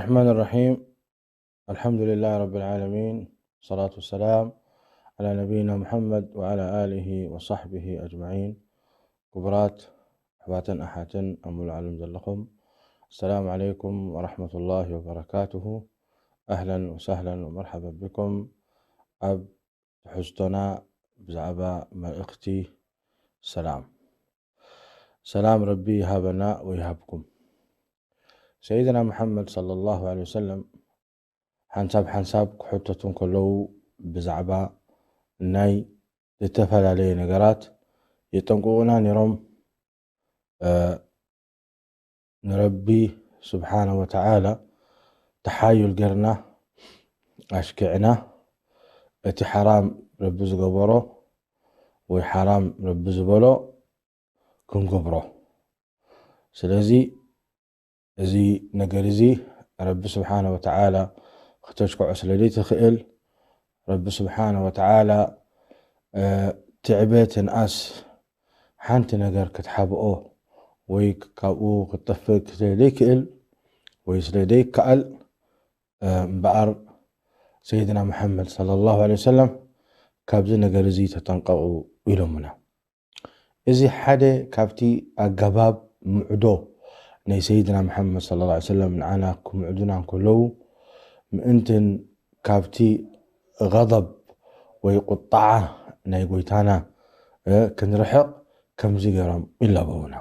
الرحمن الرحيم. الحمد لله رب العالمين. الصلاة والسلام على نبينا محمد وعلى آله وصحبه أجمعين. ክቡራት ኣሕዋትን ኣሓትን ኣብ ሙሉእ ዓለም ዘለኹም፣ السلام عليكم ورحمة الله وبركاته. أهلا وسهلا ومرحبا بكم ኣብ ትሕዝቶና ብዛዕባ መልእኽቲ ሰላም። ሰላም ረቢ ይሃበና ወይሃብኩም። ሰይድና መሓመድ ሰለላሁ ዐለይሂ ወሰለም ሓንሳብ ሓንሳብ ክሕተቱ እንከለዉ ብዛዕባ ናይ ዝተፈላለየ ነገራት የጠንቅቑና ነይሮም። እ፣ ንረቢ ስብሓነ ወተዓላ ተሓዩል ጌርና ኣሽኪዕና፣ እቲ ሓራም ረቢ ዝገበሮ ወይ ሓራም ረቢ ዝበሎ ክንገብሮ። ስለዚ እዚ ነገር እዚ ረቢ ስብሓነ ወተዓላ ክተሽክዖ ስለ ዘይትኽእል፣ ረቢ ስብሓነ ወተዓላ፣ እ፣ ትዕበ ትንኣስ ሓንቲ ነገር ክትሓብኦ ወይ ካብኡ ክትጠፍእ ስለ ዘይክእል ወይ ስለ ዘይከኣል፣ እ፣ እምበኣር ሰይድና መሓመድ ሰለላሁ ዐለይሂ ወሰለም ካብዚ ነገር እዚ ተጠንቀቑ ኢሎምና። እዚ ሓደ ካብቲ ኣገባብ ምዕዶ ናይ ሰይድና መሓመድ ሰለላሁ ዐለይሂ ወሰለም ንዓና ክምዕዱና እንከለዉ፣ ምእንትን ካብቲ ገضብ ወይ ቁጣዓ ናይ ጎይታና፣ እ፣ ክንርሕቕ ከምዚ ገይሮም ይላበዉና።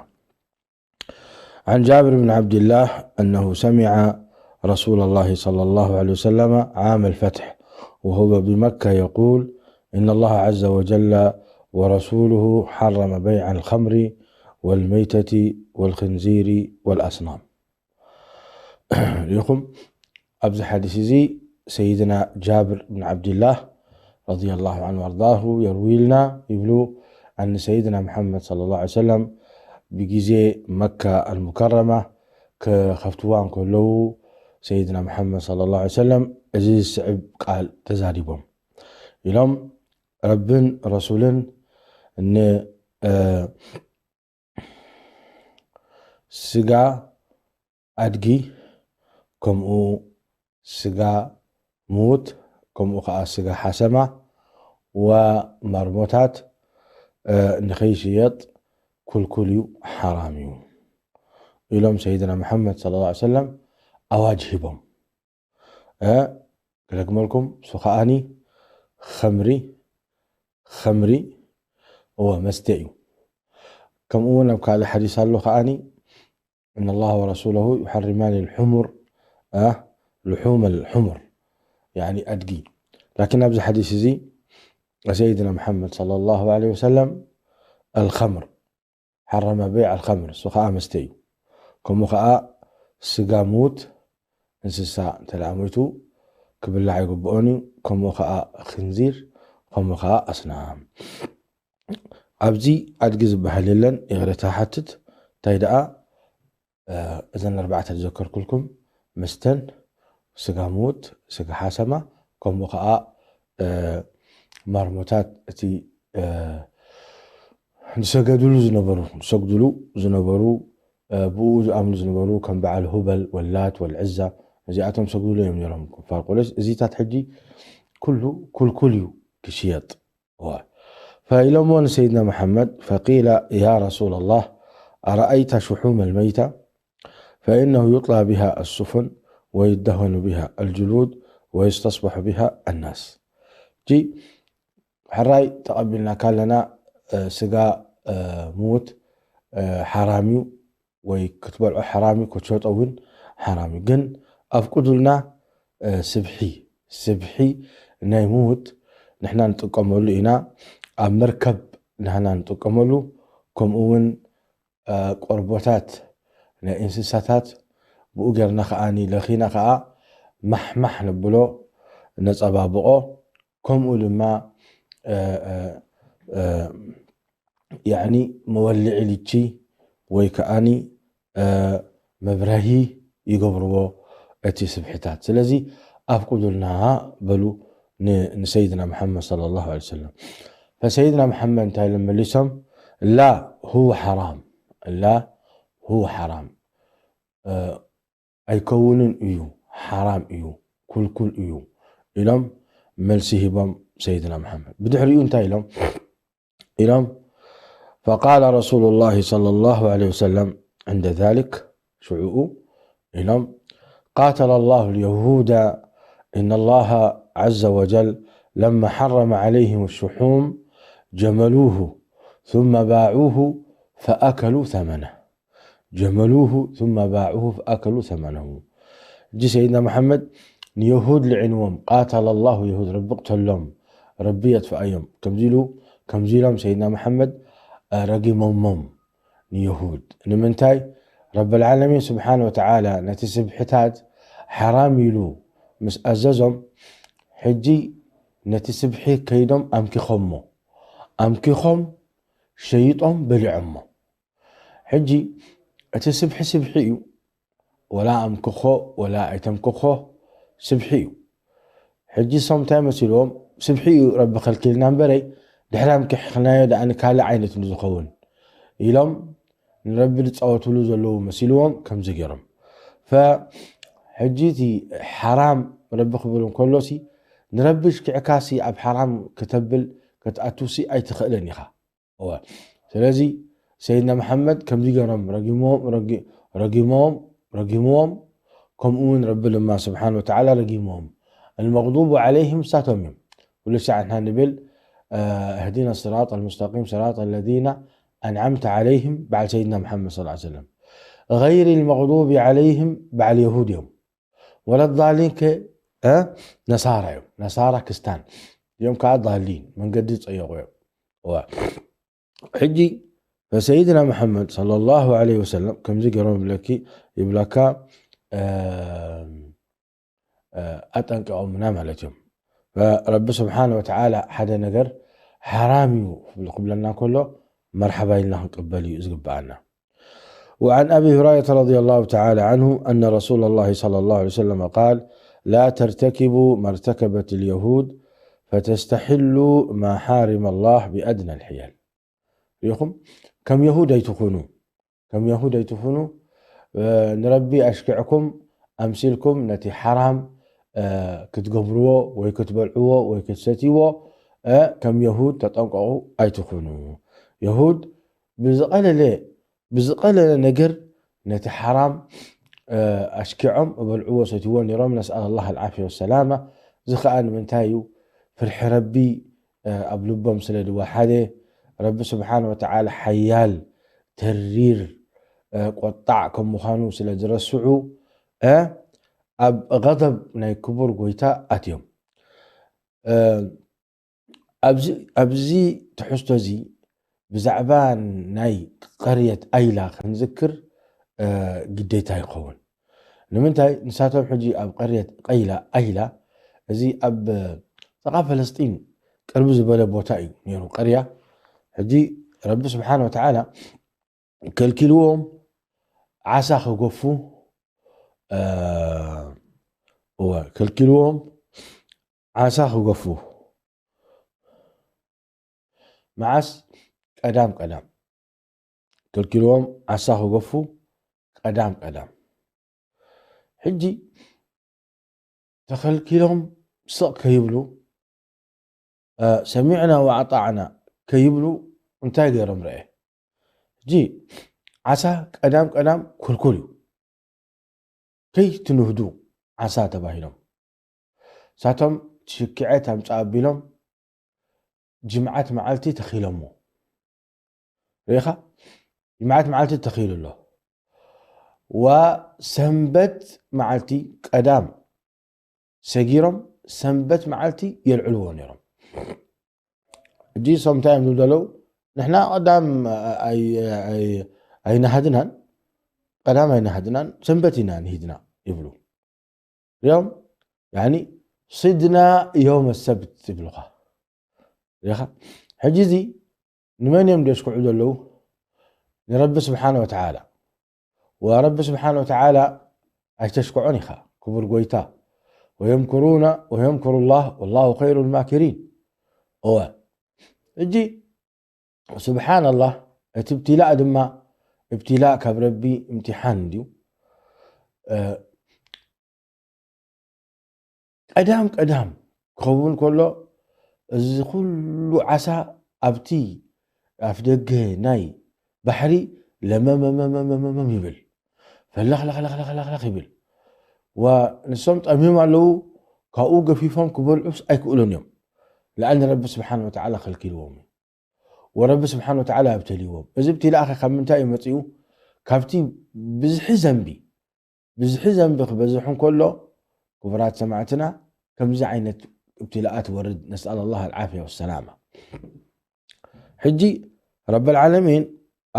عن جابر بن عبد الله أنه سمع رسول الله صلى الله عليه وسلم عام الفتح وهو بمكة يقول: إن الله عز وجل ورسوله حرم بيع الخمر والميتة والخنزير والأصنام. ኢኹም ኣብዚ ሓዲስ እዚ ሰይድና ጃብር ብን ዓብድላህ ረዲየላሁ ዐንሁ ወኣርዳሁ የርዊልና ይብሉ፣ ኣን ሰይድና መሓመድ ሰለላሁ ዐለይሂ ወሰለም ብግዜ መካ ኣልሙከረማ ክኸፍትዋ እንከለዉ፣ ሰይድና መሓመድ ሰለላሁ ዐለይሂ ወሰለም እዚ ዝስዕብ ቃል ተዛሪቦም ኢሎም፣ ረብን ረሱልን ን-፣ እ፣ ስጋ ኣድጊ፣ ከምኡ ስጋ ምዉት፣ ከምኡ ኸዓ ስጋ ሓሰማ ወማርሞታት፣ እ፣ ንኸይሽየጥ ክልኩል እዩ፣ ሓራም እዩ ኢሎም ሰይድና መሓመድ ሰለላሁ ዐለይሂ ወሰለም ኣዋጅ ሂቦም። እ፣ ክደግመልኩም፣ እሱ ኸዓኒ ኸምሪ፣ ኸምሪ፣ እወ፣ መስተ እዩ። ከምኡ እውን ኣብ ካልእ ሓዲስ ኣሎ ኸዓኒ፣ إن الله ورسوله يحرمان الحمر، እ፣ لحوم الحمر፣ ያኒ ኣድጊ። ላኪን ኣብዚ ሓዲስ እዚ ሰይድና መሓመድ ሰለላሁ ዐለይሂ ወሰለም الخمر حرم بيع الخمر፣ እሱ ኸዓ መስተ እዩ። ከምኡ ኸዓ ስጋ ምዉት እንስሳ እንተ ደኣ ሞይቱ ክብላዕ ኣይግብኦን እዩ። ከምኡ ኸዓ ኽንዚር፣ ከምኡ ኸዓ ኣስናም። ኣብዚ ኣድጊ ዝበሃል የለን፣ ይቕሬታ ሓትት። እንታይ ደኣ፣ እ፣ እዘን ኣርባዕተ ዝዘከርኩልኩም መስተን፣ ስጋ ምዉት፣ ስጋ ሓሰማ፣ ከምኡ ኸዓ፣ እ፣ ማርሞታት እቲ፣ እ፣ ዝሰገድሉ ዝነበሩ፣ ዝሰግድሉ ዝነበሩ፣ እ፣ ብኡ ዝኣምኑ ዝነበሩ ከም በዓል ሁበል ወላት ወልዕዛ፣ እዚኣቶም ዝሰግድሉ እዮም ነይሮም ኩፋር ቁረይሽ። እዚታት ሕጂ ኩሉ ኩልኩል እዩ ክሽየጥ። እዋ። ፈኢሎምዎ ንሰይድና መሓመድ፣ ፈቂለ፣ ያ ረሱላ ላህ፣ ኣረኣይተ ሽሑመ ልመይታ፣ ፈኢነሁ ዩጥላ ብሃ ኣሱፉን ወዩደሀኑ ብሃ ኣልጅሉድ ወዩስተስበሑ ብሃ ኣናስ። ሕጂ ሕራይ ተቐቢልናካ ኣለና፣ እ፣ ስጋ፣ እ፣ ምዉት፣ እ፣ ሓራም እዩ፣ ወይ ክትበልዖ ሓራም እዩ፣ ክትሸጦ እውን ሓራም እዩ። ግን ኣፍቅዱልና፣ እ፣ ስብሒ፣ ስብሒ ናይ ምዉት ንሕና ንጥቀመሉ ኢና፣ ኣብ መርከብ ንሕና ንጥቀመሉ፣ ከምኡ እውን፣ እ፣ ቆርቦታት ናይ እንስሳታት ብኡ ጌርና ከዓኒ ለኺና ከኣ ማሕማሕ ነብሎ፣ ነጸባብቖ፣ ከምኡ ድማ፣ እ፣ እ፣ እ፣ ያዕኒ መወልዒ ልቺ ወይ ከዓኒ፣ እ፣ መብራሂ ይገብርዎ እቲ ስብሒታት። ስለዚ ኣፍቅዱልና በሉ ን-፣ ንሰይድና መሓመድ ሰለላሁ ዐለይሂ ወሰለም። ፈሰይድና መሓመድ እንታይ ኢሎም መሊሶም? ላ ሁወ ሓራም፣ ላ ሁወ ሓራም። እ፣ ኣይከውንን እዩ፣ ሓራም እዩ፣ ኩልኩል እዩ ኢሎም መልሲ ሂቦም ሰይድና መሓመድ። ብድሕሪኡ እንታይ ኢሎም? ኢሎም فقال رسول الله صلى الله عليه وسلم عند ذلك ሽዑኡ ኢሎም قاتل الله اليهود إن الله عز وجل لما حرم عليهم الشحوم جملوه ثم باعوه فأكلوا ثمنه جملوه ثم باعوه فأكلوا ثمنه ሕጂ ሰይድና መሓመድ ንየሁድ ልዒንዎም قاتل الله يهود ረቢ ቅተሎም ረቢ የጥፍኣዮም ከምዚ ኢሉ ከምዚ ኢሎም ሰይድና መሓመድ ረጊሞሞም ንየሁድ ንምንታይ ረቢ العالمين سبحانه وتعالى ነቲ ስብሕታት ሓራም ኢሉ ምስ ኣዘዞም ሕጂ ነቲ ስብሒ ከይዶም ኣምኪኾሞ ኣምኪኾም ሸይጦም በሊዖሞ ሕጂ እቲ ስብሒ ስብሒ እዩ ወላ ኣምክኾ ወላ ኣይተምክኾ ስብሒ እዩ ሕጂ ሶም እንታይ መሲልዎም ስብሒ እዩ ረቢ ከልኪልና እምበረይ ድሕሪ ኣምኪሕናዮ ደኣ ካልእ ዓይነት ንዝኸውን ኢሎም ንረቢ ዝፃወትሉ ዘለዉ መሲልዎም ከምዚ ገይሮም ፈሕጂ እቲ ሓራም ረቢ ክብል እንከሎሲ ንረቢ ሽኪዕካሲ ኣብ ሓራም ክተብል ክትኣቱሲ ኣይትኽእልን ኢኻ እወ ስለዚ ሰይድና መሓመድ ከምዚ ገይሮም ረጊሞም ረጊሞም ረጊምዎም ከምኡ እውን ረቢ ድማ ስብሓን ወተዓላ ረጊምዎም المغضوب عليهم ሳቶም እዮም ኩሉ ሳዕ ንሕና ንብል اهدنا الصراط المستقيم صراط الذين أنعمت عليهم በዓል ሰይድና መሓመድ صلى الله عليه وسلم غير المغضوب عليهم በዓል የሁድ እዮም ወለዳሊን ከ ነሳራ እዮም ነሳራ ክስታን እዮም ከዓ ዳሊን መንገዲ ዝፀየቑ እዮም ሕጂ ፈሰይድና መሐመድ صلى الله عليه وسلم ከምዚ ገይሮም ይብለኪ ይብለካ ኣጠንቀቖምና ማለት እዮም ረቢ ስብሓን ወተዓላ ሓደ ነገር ሓራም እዩ ክብለና ከሎ መርሓባ ኢልና ክንቅበል እዩ ዝግብኣና وعن أبي هريرة رضي الله تعالى عنه أن رسول الله صلى الله عليه وسلم قال لا ترتكبوا ما ارتكبت اليهود فتستحلوا ما حارم الله بأدنى الحيل ሪኹም ከም የሁድ ኣይትኹኑ ከም የሁድ ኣይትኹኑ ንረቢ ኣሽኪዕኩም ኣምሲልኩም ነቲ ሓራም ክትገብርዎ ወይ ክትበልዕዎ ወይ ክትሰትይዎ ከም የሁድ ተጠንቀቑ ኣይትኹኑ የሁድ ብዝቐለለ ብዝቐለለ ነገር ነቲ ሓራም ኣሽኪዖም እበልዕዎ ሰትይዎ ነይሮም ነስኣል ኣላህ ኣልዓፍያ ወሰላማ እዚ ከዓ ንምንታይ እዩ ፍርሒ ረቢ ኣብ ልቦም ስለ ዝወሓደ ረቢ ስብሓን ወተዓላ ሓያል ተሪር ቆጣዕ ከም ምዃኑ ስለ ዝረስዑ ኣብ غضب ናይ ክቡር ጎይታ ኣትዮም ኣብዚ ትሕዝቶ እዚ ብዛዕባ ናይ ቀርየት ኣይላ ክንዝክር ግዴታ ይኸውን ንምንታይ ንሳቶም ሕጂ ኣብ ቀርየት ቀይላ ኣይላ እዚ ኣብ ጥቓ ፈለስጢን ቅርቢ ዝበለ ቦታ እዩ ነይሩ ቀርያ ሕጂ ረቢ ስብሓን ወተዓላ ከልኪልዎም ዓሳ ክገፉ እወ ከልኪልዎም ዓሳ ክገፉ መዓስ ቀዳም ቀዳም ከልኪልዎም ዓሳ ክገፉ ቀዳም ቀዳም ሕጂ ተኸልኪሎም ስቕ ከይብሉ ሰሚዕና ወኣጣዕና ከይብሉ እንታይ ገይሮም ረአ ሕጂ ዓሳ ቀዳም ቀዳም ኩልኩል እዩ ከይትንህዱ ዓሳ ተባሂሎም ሳቶም ሽክዐት ኣምፃ ኣቢሎም ጅምዓት መዓልቲ ተኺሎሞ ርኢኻ ጅምዓት መዓልቲ ተኺሉ ኣሎ ዋ ሰንበት መዓልቲ ቀዳም ሰጊሮም ሰንበት መዓልቲ የልዕልዎ ነይሮም ሕጂ ሶም እንታይ እዮም ዝብሉ ዘለዉ ንሕና ቀዳም ኣይናሃድናን ቀዳም ኣይናሃድናን ሰንበት ኢና ንሂድና ይብሉ ሪኦም ያኒ ስድና ዮም ሰብት ይብሉኻ ሪኻ ሕጂ እዚ ንመን እዮም ደሽክዑ ዘለዉ ንረቢ ስብሓን ወተዓላ ወረቢ ስብሓን ወተዓላ ኣይተሽክዖን ኢኻ ክቡር ጎይታ ويمكرون ويمكر الله والله خير الماكرين እወ እጂ ስብሓን ኣላህ እቲ ብትላእ ድማ እብትላእ ካብ ረቢ እምትሓን እንድዩ ቀዳም ቀዳም ክኸውን ከሎ፣ እዚ ኩሉ ዓሳ ኣብቲ ኣፍ ደገ ናይ ባሕሪ ለመመመመመመም ይብል። ፈለኽለኽለኽለኽለኽ ይብል። ወንሶም ጠሚዮም ኣለዉ፣ ካብኡ ገፊፎም ክበልዑስ ኣይክእሉን እዮም። ለኣን ረቢ ስብሓን ወተዓላ ከልኪልዎም እዩ። ወረቢ ስብሓን ወተዓላ ኣብተልይዎም። እዚ እብትላእ ኸ ካብ ምንታይ እዩ መጺኡ? ካብቲ ብዝሒ ዘንቢ፣ ብዝሒ ዘንቢ ክበዝሕ እንከሎ፣ ክቡራት ሰማዕትና፣ ከምዚ ዓይነት እብትላኣት ወርድ፣ ነስኣል ኣላህ ኣልዓፍያ ወሰላማ። ሕጂ ረቢ ልዓለሚን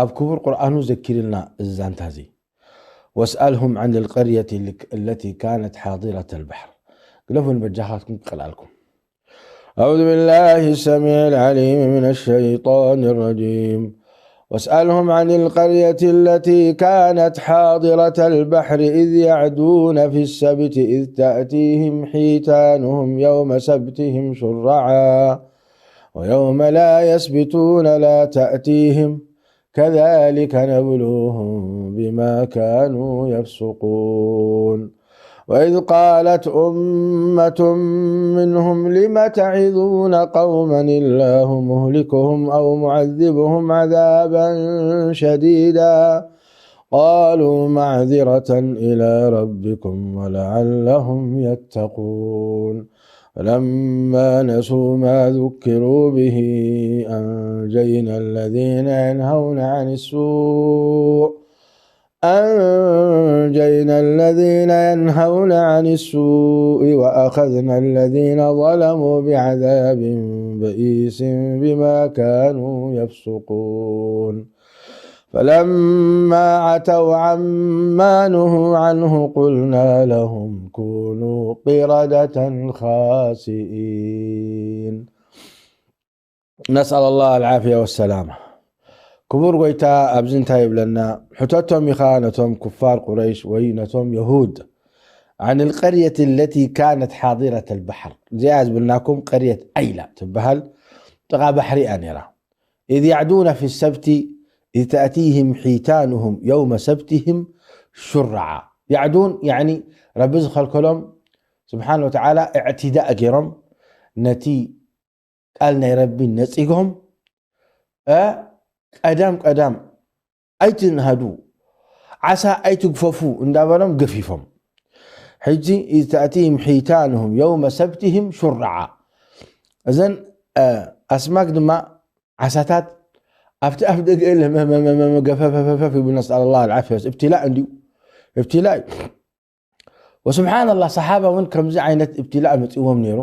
ኣብ ክቡር ቁርኣኑ ዘኪርልና እዚ ዛንታ እዚ። واسألهم عن القرية التي كانت حاضرة البحر. ግደፉን በጃኻትኩም ክቕልኣልኩም። أعوذ بالله السميع العليم من الشيطان الرجيم. واسألهم عن القرية التي كانت حاضرة البحر إذ يعدون في السبت إذ تأتيهم حيتانهم يوم سبتهم شرعا ويوم لا يسبتون لا تأتيهم كذلك نبلوهم بما كانوا يفسقون. وإذ قالت أمة منهم لم تعظون قوما الله مهلكهم أو معذبهم عذابا شديدا قالوا معذرة إلى ربكم ولعلهم يتقون. فلما نسوا ما ذكروا به أنجينا الذين ينهون عن السوء أنجينا الذين ينهون عن السوء وأخذنا الذين ظلموا بعذاب بئيس بما كانوا يفسقون. فلما عتوا عما نهوا عنه قلنا لهم كونوا قردة خاسئين. نسأل الله العافية والسلامة. ክቡር ጎይታ ኣብዚ እንታይ ይብለና? ሕተቶም ኢኻ ነቶም ኩፋር ቁረይሽ ወይ ነቶም የሁድ። عن القرية التي كانت حاضرة البحر. እዚኣ ዝብልናኩም ቀርየት ኣይላ ትበሃል፣ ጥቓ ባሕሪ እያ ነይራ። إذ يعدون في السبت إذ تأتيهم حيتانهم يوم سبتهم شرعا. يعدون يعني ረቢ ዝኸልከሎም ስብሓን ወተዓላ እዕትዳእ ገይሮም ነቲ ቃል ናይ ረቢ ነጺጎም፣ እ፣ ቀዳም ቀዳም ኣይትንሃዱ፣ ዓሳ ኣይትግፈፉ እንዳበሎም ገፊፎም። ሕጂ إذ تأتيهم حيتانهم يوم سبتهم شرعا። እዘን፣ እ፣ ኣስማክ ድማ ዓሳታት ኣብቲ ኣፍ ደገ ለመመመመመ ገፈፈፈፈፍ ይብል። ነስኣል ኣላህ ኣልዓፍያ። እብትላእ እንድዩ፣ እብትላእ እዩ። ወስብሓንላህ፣ ሰሓባ እውን ከምዚ ዓይነት እብትላእ መፅዎም ነይሩ።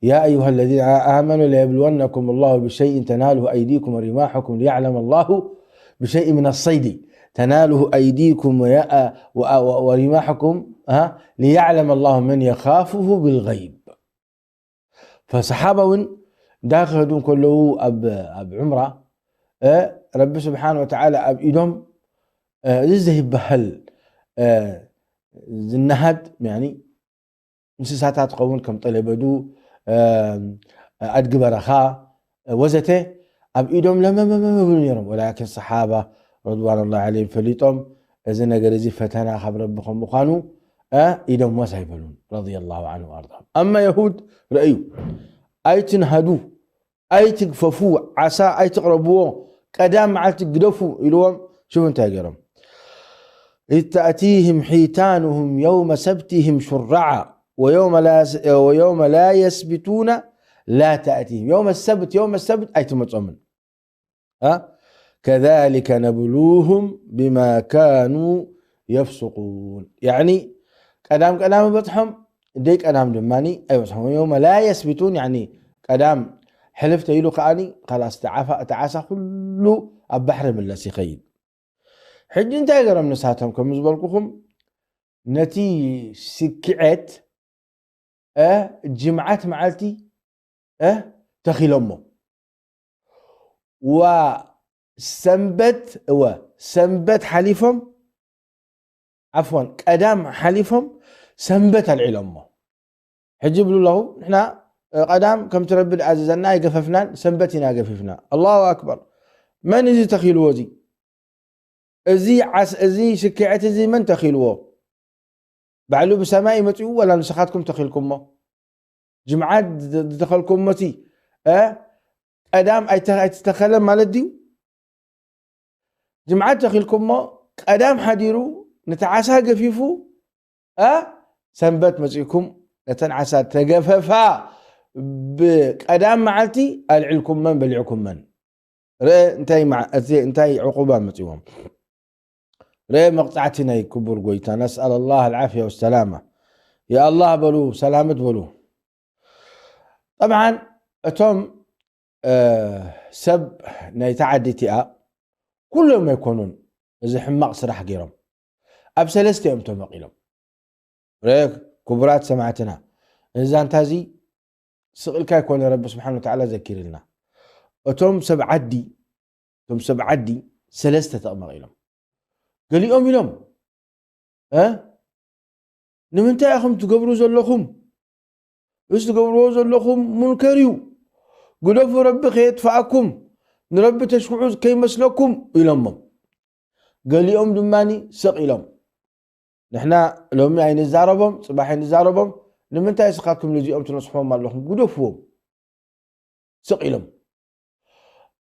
يا أيها الذين آمنوا ليبلونكم الله بشيء تناله أيديكم ورماحكم ليعلم الله، بشيء من الصيد تناله أيديكم ويا-، و-، و-، ورماحكم، ها، ليعلم الله من يخافه بالغيب. ፈሰሓባ እውን እንዳኸዱ እንከለዉ ኣብ፣ ኣብ ዑምራ፣ እ፣ ረቢ ስብሓን ወተዓላ ኣብ ኢዶም፣ እ፣ እዚ ዘይበሃል፣ እ፣ ዝነሃድ፣ ያኒ፣ እንስሳታት ክኸውን ከም ጠለበዱ፣ እ፣ ኣድጊ በረኻ፣ ወዘተ ኣብ ኢዶም ለመመመ ይብሉ ነይሮም። ወላኪን ሰሓባ ረድዋኑላሂ ዐለይሂም ፈሊጦም እዚ ነገር እዚ ፈተና ካብ ረቢ ከም ምዃኑ፣ እ፣ ኢዶም ወስ ኣይበሉን ረዲየላሁ ዐንሁ ወኣርዳሁ። ኣማ የሁድ ረእዩ፣ ኣይትንሃዱ፣ ኣይትግፈፉ፣ ዓሳ ኣይትቕረብዎ፣ ቀዳም መዓልቲ ግደፉ ኢልዎም። ሽፉ እንታይ ገይሮም? إذ تأتيهم حيتانهم يوم سبتهم شرعا ويوم لا يس-، ويوم لا يسبتون لا تأتيهم. يوم السبت، يوم السبت ኣይትመጾምን። ها؟ كذلك نبلوهم بما كانوا يفسقون. يعني ቀዳም ቀዳም በጽሖም፣ ደይ ቀዳም ድማ ኣይበጽሖም። يوم لا يسبتون، يعني ቀዳም ሕልፍ ተይሉ ከኣኒ፣ خلاص፣ እቲ ዓፋ-፣ እቲ ዓሳ ኩሉ ኣብ ባሕሪ ምለስ ይኸይድ። ሕጂ እንታይ ገይሮም ንሳቶም? ከም ዝበልኩኹም፣ ነቲ ስክዐት፣ እ፣ ጅምዓት መዓልቲ፣ እ፣ ተኺሎሞ። ዋ ሰንበት፣ እወ፣ ሰንበት ሓሊፎም፣ ዓፍዋን፣ ቀዳም ሓሊፎም፣ ሰንበት ኣልዒሎሞ። ሕጂ ይብሉ ኣለኹ፣ ንሕና፣ እ፣ ቀዳም ከምቲ ረቢ ዝኣዘዘና ኣይገፈፍናን፣ ሰንበት ኢና ገፊፍና። ኣላሁ ኣክበር። መን እዚ ተኺልዎ እዚ? እዚ ዓስ-፣ እዚ ስክዐት እዚ መን ተኺልዎ? ባዕሉ ብሰማይ መጺኡ ወላ ንስኻትኩም ተኺልኩሞ? ጅምዓት ዝ-፣ ዝተኸልኩሞ ሲ፣ እ፣ ቀዳም ኣይተ-፣ ኣይተተኸለ ማለት ድዩ? ጅምዓት ተኺልኩሞ ቀዳም ሓዲሩ ነቲ ዓሳ ገፊፉ፣ እ፣ ሰንበት መጺእኩም ነተን ዓሳ ተገፈፋ ብቀዳም መዓልቲ ኣልዒልኩመን በሊዕኩመን። ርአ እንታይ መዓ-፣ እቲ እንታይ ዕቁባ መጺዎም። ርአ መቕጻዕቲ ናይ ክቡር ጎይታ። ነስኣል ኣላህ ኣልዓፍያ ወሰላማ። ያ ኣላህ በሉ፣ ሰላመት በሉ። ጠብዓን እቶም፣ እ፣ ሰብ ናይታ ዓዲ እቲኣ ኩሎም ኣይኮኑን እዚ ሕማቕ ስራሕ ገይሮም። ኣብ ሰለስተ እዮም ተመቒሎም። ርአ ክቡራት ሰማዕትና፣ እዚ ዛንታ እዚ ስቕ ኢልካ ኣይኮነ ረቢ ስብሓን ወተዓላ ዘኪርልና። እቶም ሰብ ዓዲ፣ እቶም ሰብ ዓዲ ሰለስተ ተመቒሎም። ገሊኦም ኢሎም፣ እ፣ ንምንታይ ኢኹም ትገብሩ ዘለኹም? እዚ ትገብርዎ ዘለኹም ሙንከር እዩ። ግደፉ፣ ረቢ ከየጥፍኣኩም፣ ንረቢ ተሽክዑ ከይመስለኩም ኢሎሞም። ገሊኦም ድማ ስቕ ኢሎም። ንሕና ሎሚ ኣይንዛረቦም፣ ጽባሕ ኣይንዛረቦም። ንምንታይ ስኻትኩም ነዚኦም ትነስሕዎም ኣለኹም? ግደፍዎም። ስቕ ኢሎም።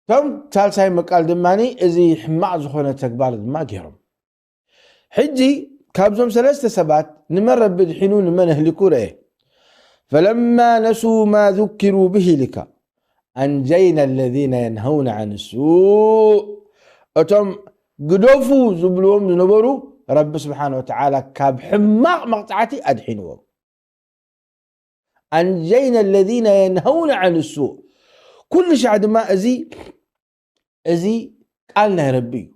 እቶም ሳልሳይ መቃል ድማ እዚ ሕማቕ ዝኾነ ተግባር ድማ ገይሮም። ሕጂ ካብዞም ሰለስተ ሰባት ንመን ረቢ ድሒኑ ንመን ኣህሊኩ ረኤ። ፈለማ ነሱ ማ ذكروا به ኢልካ ኣንጀይና ለዚነ የንሀውነ ዐን ሱእ፣ እቶም ግደፉ ዝብልዎም ዝነበሩ ረቢ ስብሓን ወተዓላ ካብ ሕማቕ መቕጻዕቲ ኣድሒንዎም። ኣንጀይና ለዚነ የንሀውነ ዐን ሱእ። ኩሉ ሻዕ ድማ እዚ፣ እዚ ቃል ናይ ረቢ እዩ።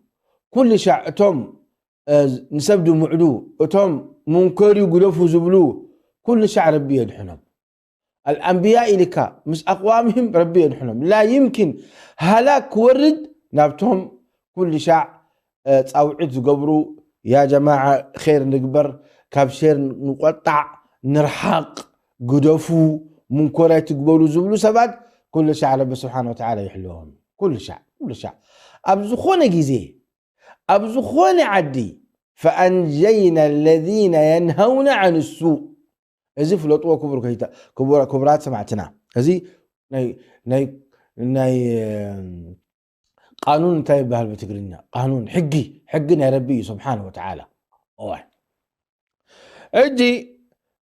ኩሉ ሻዕ እቶም፣ እ፣ ንሰብ ድምዕዱ፣ እቶም ሙንከር እዩ ግደፉ ዝብሉ፣ ኩሉ ሻዕ ረቢ የድሕኖም። ኣልኣንብያ ኢልካ ምስ ኣቕዋምህም ረቢ የድሕኖም። ላ ይምኪን ሃላክ ክወርድ ናብቶም ኩሉ ሻዕ፣ እ፣ ጻውዒት ዝገብሩ፣ ያ ጀማዓ ኼር ንግበር፣ ካብ ሼር ንቆጣዕ፣ ንርሓቕ፣ ግደፉ፣ ሙንኮር ኣይትግበሩ ዝብሉ ሰባት ኩሉ ሻዕ ረቢ ስብሓን ወተዓላ ይሕልዎም። ኩሉ ሻዕ፣ ኩሉ ሻዕ። ኣብ ዝኾነ ግዜ፣ ኣብ ዝኾነ ዓዲ፣ ፈኣንጀይና ለዚነ የንሀውነ ዐን ሱእ። እዚ ፍለጥዎ ክቡር ከይታ-፣ ክቡራ-፣ ክቡራት ሰማዕትና። እዚ ናይ፣ ናይ፣ ናይ፣ ቃኑን እንታይ ይበሃል ብትግርኛ? ቃኑን፣ ሕጊ፣ ሕጊ ናይ ረቢ እዩ ስብሓን ወተዓላ። እዋይ። ሕጂ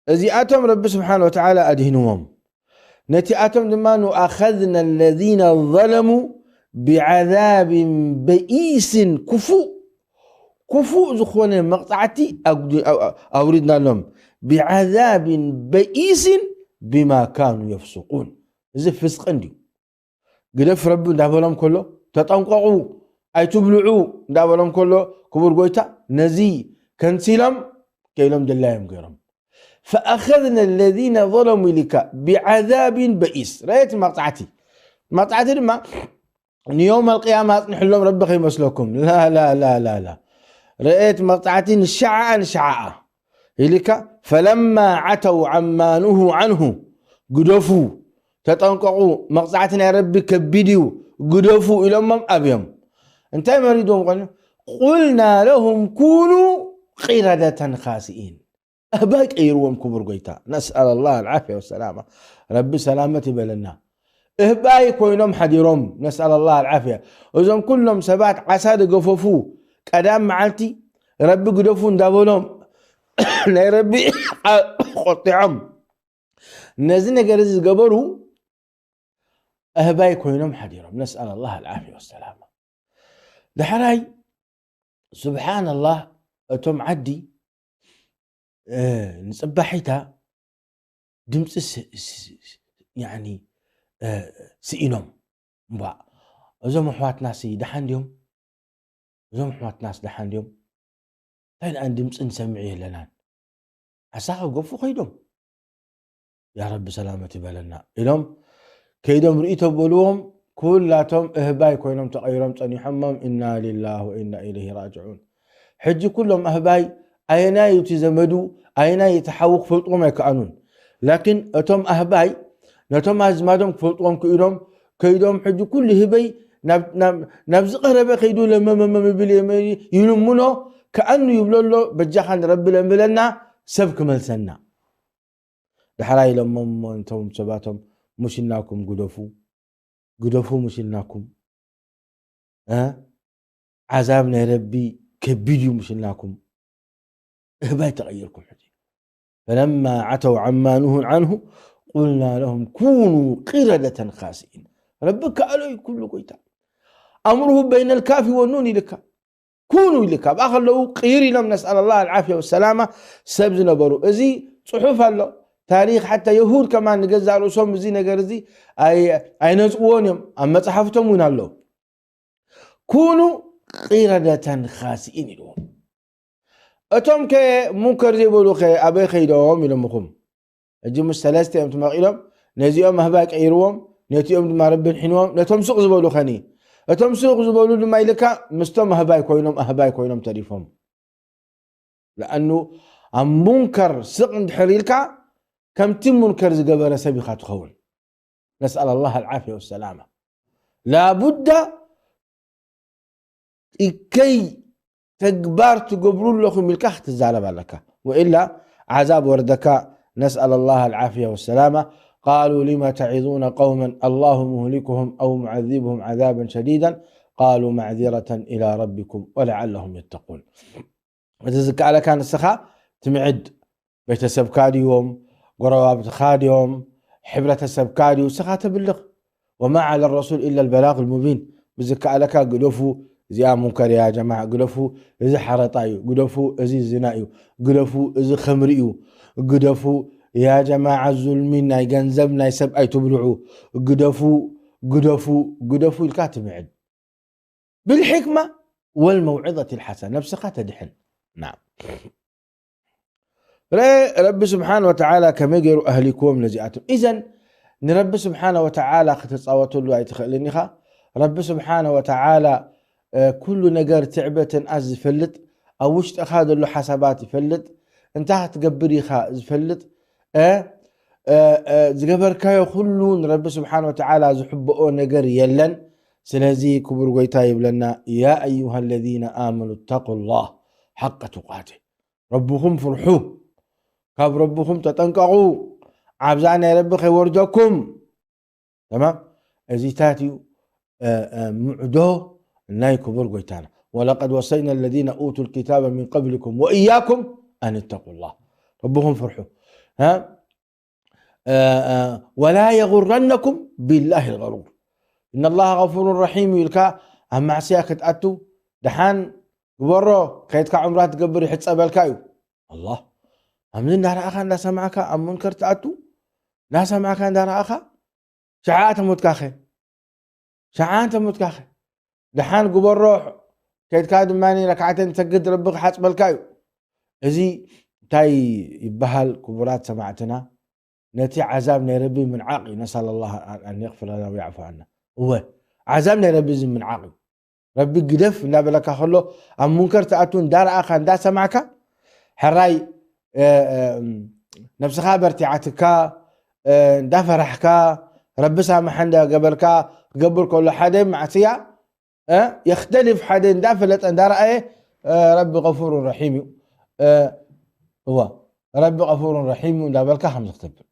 እዚኣቶም ረቢ ስብሓን ወተዓላ ኣድሂንዎም። ነቲኣቶም ድማ ወኣኸዝና ለዚነ ዘለሙ ብዓዛብን በኢስን፣ ክፉእ፣ ክፉእ ዝኾነ መቕጻዕቲ ኣጉዲ-፣ ኣው-፣ ኣውሪድናሎም። ብዓዛብን በኢስን ብማ ካኑ የፍስቁን። እዚ ፍስቂ እንድዩ። ግደፍ ረቢ እንዳበሎም ከሎ፣ ተጠንቀቑ፣ ኣይትብልዑ እንዳበሎም ከሎ፣ ክቡር ጎይታ ነዚ ከንሲሎም ከኢሎም ድላዮም ገይሮም። ፈኣኸዝና ለዚነ ዘለሙ ኢልካ ብዓዛብን በኢስ። ረአየት መቕጻዕቲ። መቕጻዕቲ ድማ ንዮም ኣልቅያማ ኣጽንሕሎም ረቢ ከይመስለኩም። ላ፣ ላ፣ ላ፣ ላ፣ ላ። ረአየት መቕጻዕቲ ንሸዓኣ፣ ንሸዓኣ። ኢልካ፣ ፈለማ ዓተው ዐማ ኑሁ ዐንሁ፣ ግደፉ፣ ተጠንቀቑ፣ መቕጻዕቲ ናይ ረቢ ከቢድ እዩ፣ ግደፉ ኢሎሞም ኣብዮም። እንታይ መሪዶም ኾኑ? ቁልና ለሁም ኩኑ ቂረደተን ኻሲኢን። ኣህባይ ቀይርዎም ክቡር ጎይታ። ነስኣል ኣላህ ኣልዓፍያ ወሰላማ። ረቢ ሰላመት ይበለና። እህባይ ኮይኖም ሓዲሮም። ነስኣል ኣላህ ኣልዓፍያ። እዞም ኩሎም ሰባት ዓሳ ዝገፈፉ ቀዳም መዓልቲ ረቢ ግደፉ እንዳበሎም ናይ ረቢ ቃል ቆጢዖም ነዚ ነገር እዚ ዝገበሩ ኣህባይ ኮይኖም ሓዲሮም። ነስኣል ኣላህ ኣልዓፍያ ወሰላማ። ዳሕራይ ስብሓን ኣላህ እቶም ዓዲ፣ እ፣ ንጽባሒታ ድምፂ ስ-፣ ስ-፣ ስ-፣ ያኒ፣ እ፣ ስኢኖም። እምቧእ፣ እዞም ኣሕዋትናሲ ደሓን ድዮም? እዞም ኣሕዋትናስ ደሓን ድዮም? እንታይ ደኣ ድምፂ ንሰምዕ የለናን። ዓሳ ክገፉ ከይዶም። ያ ረቢ ሰላመት ይበለና ኢሎም ከይዶም ርእይ ተበልዎም። ኩላቶም እህባይ ኮይኖም ተቐይሮም ጸኒሖሞም። ኢና ሊላህ ወኢና ኢለይሂ ራጅዑን። ሕጂ ኩሎም ኣህባይ ኣየናይ እዩ እቲ ዘመዱ፣ ኣየናይ እዩ እቲ ሓዉ ክፈልጥዎም ኣይከኣኑን። ላኪን እቶም ኣህባይ ነቶም ኣዝማዶም ክፈልጥዎም ክኢሎም ከይዶም፣ ሕጂ ኩሉ ህበይ ናብ፣ ናብ፣ ናብ ዝቐረበ ከይዱ ለመመመ ይብል የመ-፣ ይልምኖ፣ ከኣኑ ይብሎ ኣሎ፣ በጃኻ ንረቢ ለምለና፣ ሰብ ክመልሰና። ዳሕራይ ኢሎሞም እሞ እቶም ሰባቶም፣ "ሙሽናኩም ግደፉ፣ ግደፉ ሙሽናኩም። እ? ዓዛብ ናይ ረቢ ከቢድ እዩ ሙሽናኩም። እህባይ ተቐይርኩም ሕጂ። ፈለማ ዓተው ዓማ ኑሁ ዓንሁ ቁልና ለሁም ኩኑ ቂረደተን ካስኢን." ረቢ ከኣሎ እዩ ኩሉ ጎይታ። ኣምሩሁ በይነል ካፊ ወኑን ኢልካ። ኩኑ ኢልካ። ኣብኣ ከለዉ ቅይር ኢሎም ነስኣል ኣላህ ኣልዓፍያ ወሰላማ ሰብ ዝነበሩ። እዚ ጽሑፍ ኣሎ። ታሪኽ ሓታ የሁድ ከማን ንገዛእ ርእሶም እዚ ነገር እዚ ኣይ-፣ ኣይነጽግዎን እዮም። ኣብ መጽሓፍቶም እውን ኣሎ። ኩኑ ቂረደተን ካስኢን ኢልዎም። እቶም ከ ሙንከር ዘይበሉ ከ ኣበይ ከይዶም ኢሎምኹም? ሕጂ ምስ ሰለስተ እዮም ትመቒሎም፣ ነዚኦም ኣህባይ ቀይርዎም፣ ነቲኦም ድማ ረቢ ድሒንዎም፣ ነቶም ስቕ ዝበሉ ኸኒ? እቶም ስቕ ዝበሉ ድማ ኢልካ ምስቶም ኣህባይ ኮይኖም፣ ኣህባይ ኮይኖም ተሪፎም። ለኣኑ ኣብ ሙንከር ስቕ እንድሕር ኢልካ ከምቲ ሙንከር ዝገበረ ሰብ ኢኻ ትኸውን። ነስኣል ኣላህ ኣልዓፍያ ወሰላማ። ላቡዳ እከይ ተግባር ትገብሩ ኣለኹም ኢልካ ክትዛረብ ኣለካ። ወኢላ ዓዛብ ወርደካ። ነስኣል ኣላህ ኣልዓፍያ ወሰላማ። قالوا لم تعظون قوما الله مهلكهم أو معذبهم عذابا شديدا قالوا معذرة إلى ربكم ولعلهم يتقون. እቲ ዝከኣለካ ንስኻ ትምዕድ። ቤተሰብካ ድዮም፣ ጎረባብትኻ ድዮም፣ ሕብረተሰብካ ድዩ፣ ንስኻ ተብልኽ። وما على الرسول إلا البلاغ المبين። ብዝከኣለካ ግደፉ፣ እዚኣ ሙንከር እያ ጀማዓ፣ ግደፉ፣ እዚ ሓረጣ እዩ፣ ግደፉ፣ እዚ ዝና እዩ፣ ግደፉ፣ እዚ ኸምሪ እዩ፣ ግደፉ፣ ያ ጀማዓ ዙልሚ ናይ ገንዘብ ናይ ሰብ ኣይትብልዑ፣ ግደፉ፣ ግደፉ፣ ግደፉ ኢልካ ትምዕድ። ብልሕክማ ወልመውዒዘት ልሓሰና ነብስኻ ተድሕን። ናም። ረ-፣ ረቢ ስብሓን ወተዓላ ከመይ ገይሩ ኣህሊክዎም ነዚኣቶም? ኢዘን ንረቢ ስብሓነ ወተዓላ ክትጻወተሉ ኣይትኽእልን ኢኻ። ረቢ ስብሓነ ወተዓላ፣ እ፣ ኩሉ ነገር ትዕበተን ኣስ ዝፈልጥ፣ ኣብ ውሽጥኻ ዘሎ ሓሳባት ይፈልጥ፣ እንታይ ክትገብር ኢኻ ዝፈልጥ፣ እ፣ እ፣ እ፣ ዝገበርካዮ ኩሉ ንረቢ ስብሓነ ወተዓላ ዝሕብኦ ነገር የለን። ስለዚ ክቡር ጎይታ ይብለና፣ "ያ ኣዩሃ ለዚነ ኣመኑ ተቁላህ ሓቀ ቱቃቴ፣ ረብኹም ፍርሑ፣ ካብ ረብኹም ተጠንቀቑ፣ ዓብዛ ናይ ረቢ ከይወርደኩም።" ተማም? እዚታት እዩ፣ እ፣ እ፣ ምዕዶ ናይ ክቡር ጎይታና። "ወለቀድ ወሰይና ለዚነ ኡቱ ልኪታበ ሚን ቀብሊኩም ወእያኩም ኣን ተቁላህ፣ ረብኹም ፍርሑ። እ፣ እ፣ እ፣ ወላ የጉረነኩም ቢላሂ ልገሩር። ኢነላሃ ገፉሩን ረሒም" እዩ ኢልካ ኣብ ማዕስያ ክትኣቱ፣ ደሓን ግበሮ፣ ከይድካ ዑምራ ትገብር ይሕጸበልካ እዩ። ኣላህ፣ ከምዚ እንዳረኣኻ እንዳሰማዕካ ኣብ ሙንከር ትኣቱ፣ እንዳሰማዕካ እንዳረኣኻ፣ ሸዓ ተሞትካኸ፣ ሸዓ ተሞትካኸ፣ ደሓን ግበሮ፣ ከይድካ ድማ ረክዓተን ሰግድ፣ ረቢ ክሓጽበልካ እዩ። እዚ እንታይ ይበሃል? ክቡራት ሰማዕትና፣ ነቲ ዓዛብ ናይ ረቢ ምንዓቕ እዩ። ነስኣል ኣላህ ኣን የግፍረ ለና ወየዕፉ ዓና። እወ፣ ዓዛብ ናይ ረቢ እዚ ምንዓቕ እዩ። ረቢ ግደፍ እንዳበለካ ከሎ፣ ኣብ ሙንከር ትኣቱ እንዳረኣኻ፣ እንዳሰማዕካ፣ ሕራይ፣ እ፣ እ፣ ነብስኻ በርቲዓትካ፣ እ፣ እንዳፈራሕካ፣ ረቢ ሳምሓ እንዳገበርካ ክገብር ከሎ፣ ሓደ ማዕስያ፣ እ፣ የኽተልፍ፣ ሓደ እንዳፈለጠ እንዳረኣየ፣ እ፣ ረቢ ገፉሩን ረሒም እዩ። እ፣ እዋ፣ ረቢ ገፉሩን ረሒም እዩ እንዳበልካ ከምዚ ክትብል።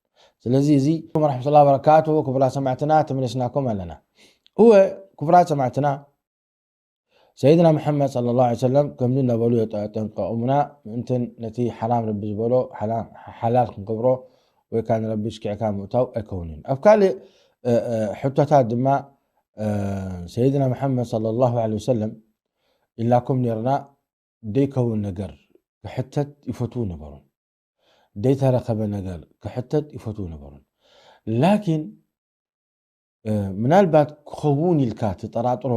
ስለዚ እዚ፣ ወረሕመቱላሂ ወበረካቱ፣ ክቡራት ሰማዕትና፣ ተመሊስናኩም ኣለና። እወ፣ ክቡራት ሰማዕትና፣ ሰይድና መሓመድ ሰለላሁ ዐለይሂ ወሰለም ከምዚ እናበሉ የጠ-፣ የጠንቀቑምና፣ ምእንትን ነቲ ሓራም ረቢ ዝበሎ ሓላ-፣ ሓላል ክንገብሮ ወይ ከዓ ንረቢ ሽኪዕካ ምእታው ኣይከውንን። ኣብ ካልእ፣ እ፣ እ፣ ሕቶታት ድማ፣ እ፣ ሰይድና መሓመድ ሰለላሁ ዐለይሂ ወሰለም ኢላኩም ኔርና፣ ደይከውን ነገር ክሕተት ይፈትዉ ነበሩን፣ ደይተረኸበ ነገር ክሕተት ይፈትዉ ነበሩን። ላኪን፣ እ፣ ምናልባት ክኸውን ኢልካ ትጠራጥሮ፣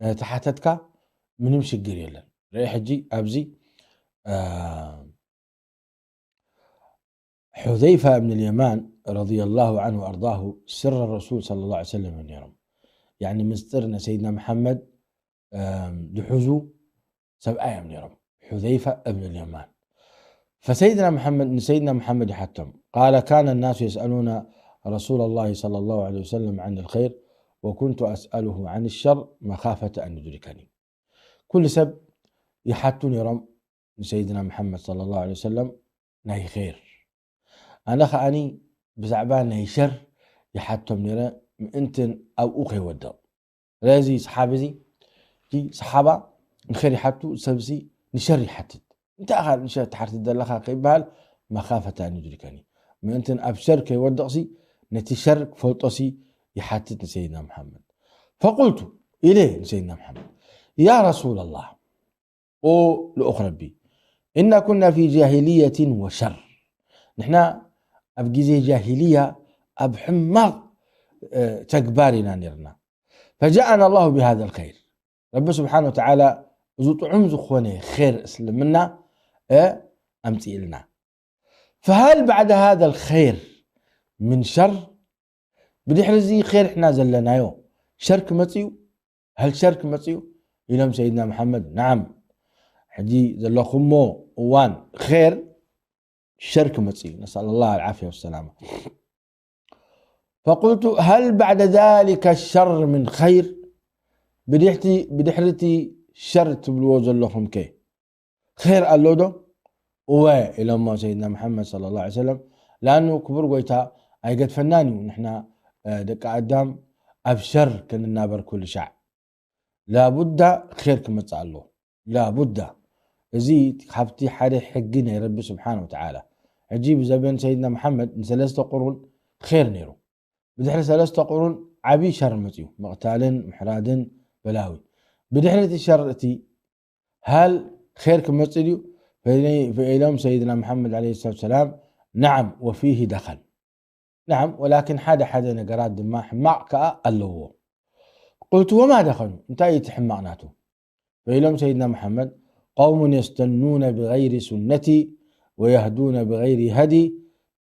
እ፣ ተሓተትካ፣ ምንም ሽግር የለን። ርእ ሕጂ ኣብዚ፣ እ፣ ሑዘይፋ እብን ልየማን ረዲየላሁ ዐንሁ ወኣርዳሁ ስረ ረሱል ሰለላሁ ዐለይሂ ወሰለም እዮም ነይሮም። ያኒ ምስጢር ንሰይድና መሓመድ፣ እም፣ ዝሕዙ ሰብኣይ እዮም ነይሮም። ሑዘይፋ እብን ልየማን። ፈሰይድና መሓመድ፣ ንሰይድና መሓመድ ይሓቶም። ቃለ ካነ ናሱ የስኣሉና ረሱለ ላሂ ሰለላሁ ዐለይሂ ወሰለም ዐን ልኸይር ወኩንቱ ኣስኣሉሁ ዐን ሸር መኻፈተ ኣን ዩድሪከኒ። ኩሉ ሰብ ይሓቱ ነይሮም ንሰይድና መሓመድ ሰለላሁ ዐለይሂ ወሰለም ናይ ኸይር። ኣነ ከዓኒ ብዛዕባ ናይ ሸር ይሓቶም ነይረ፣ ምእንትን ኣብኡ ከይወድቕ። ስለዚ ሰሓቢ እዚ፣ እቲ ሰሓባ ንኸይር ይሓቱ፣ ሰብሲ ንሸር ይሓትት። እንታይ ኢኻ ንሸር ትሓትት ዘለኻ ከይበሃል፣ መኻፈታ ንድሪከኒ። ምእንትን ኣብ ሸር ከይወድቕሲ፣ ነቲ ሸር ክፈልጦሲ ይሓትት ንሰይድና መሓመድ። ፈቁልቱ፣ ኢለ ንሰይድና መሓመድ፣ ያ ረሱላላህ፣ ኦ ልኡኽ ረቢ፣ እና ኩና ፊ ጃሂልየትን ወሸር፣ ንሕና ኣብ ግዜ ጃሂልያ ኣብ ሕማቕ፣ እ፣ ተግባር ኢና ነርና። ፈጃኣና ኣላሁ ቢሃዘ ልኸይር፣ ረቢ ስብሓን ወተዓላ እዚ ጥዑም ዝኾነ ኸይር እስልምና፣ እ፣ ኣምፅእልና። ፈሃል ባዕደ ሃዘ ልኸይር ምን ሸር፣ ብድሕሪ እዚ ኸይር ሕና ዘለናዮ ሸር ክመጽእ እዩ? ሃል ሸር ክመጽእ እዩ? ኢሎም ሰይድና መሓመድ፣ ነዓም፣ ሕጂ ዘለኹሞ እዋን ኸይር ሸር ክመጽእ እዩ። ነስኣል ላህ ኣልዓፍያ ወሰላማ። ፈቁልቱ፣ ሃል ባዕደ ዛሊከ ሸር ምን ኸይር፣ ብድሕቲ-፣ ብድሕሪ እቲ ሸር ትብልዎ ዘለኹም ከ ኸይር ኣሎ ዶ? እወ ኢሎሞ ሰይድና መሓመድ ሰለላሁ ዐለይሂ ወሰለም። ለኣኑ ክቡር ጎይታ ኣይገድፈናን እዩ። ንሕና፣ እ፣ ደቂ ኣዳም ኣብ ሸር ክንናበር ኩሉ ሻዕ። ላቡዳ ኸይር ክመጽእ ኣሎ። ላቡዳ። እዚ ካብቲ ሓደ ሕጊ ናይ ረቢ ስብሓን ወተዓላ። ሕጂ ብዘበን ሰይድና መሓመድ ንሰለስተ ቁሩን ኸይር ነይሩ። ብድሕሪ ሰለስተ ቁሩን ዓብዪ ሸር መጽኡ። ምቕታልን ምሕራድን በላዊ። ብድሕሪ እቲ ሸር እቲ ሃል ኸይር ክመጽእ ድዩ? ፈኢሎም ሰይድና መሓመድ ዐለይሂ ሰላቱ ወሰላም፣ ነዓም፣ ወፊሂ ደኸል። ነዓም፣ ወላኪን ሓደ ሓደ ነገራት ድማ ሕማቕ ከኣ ኣለዎ። ቁልቱ፣ ወማ ደኸሉ፣ እንታይ እዩ እቲ ሕማቕ ናቱ? ፈኢሎም ሰይድና መሓመድ፣ ቀውሙን የስተኑነ ብገይሪ ሱነቲ ወየህዱነ ብገይሪ ሀዲ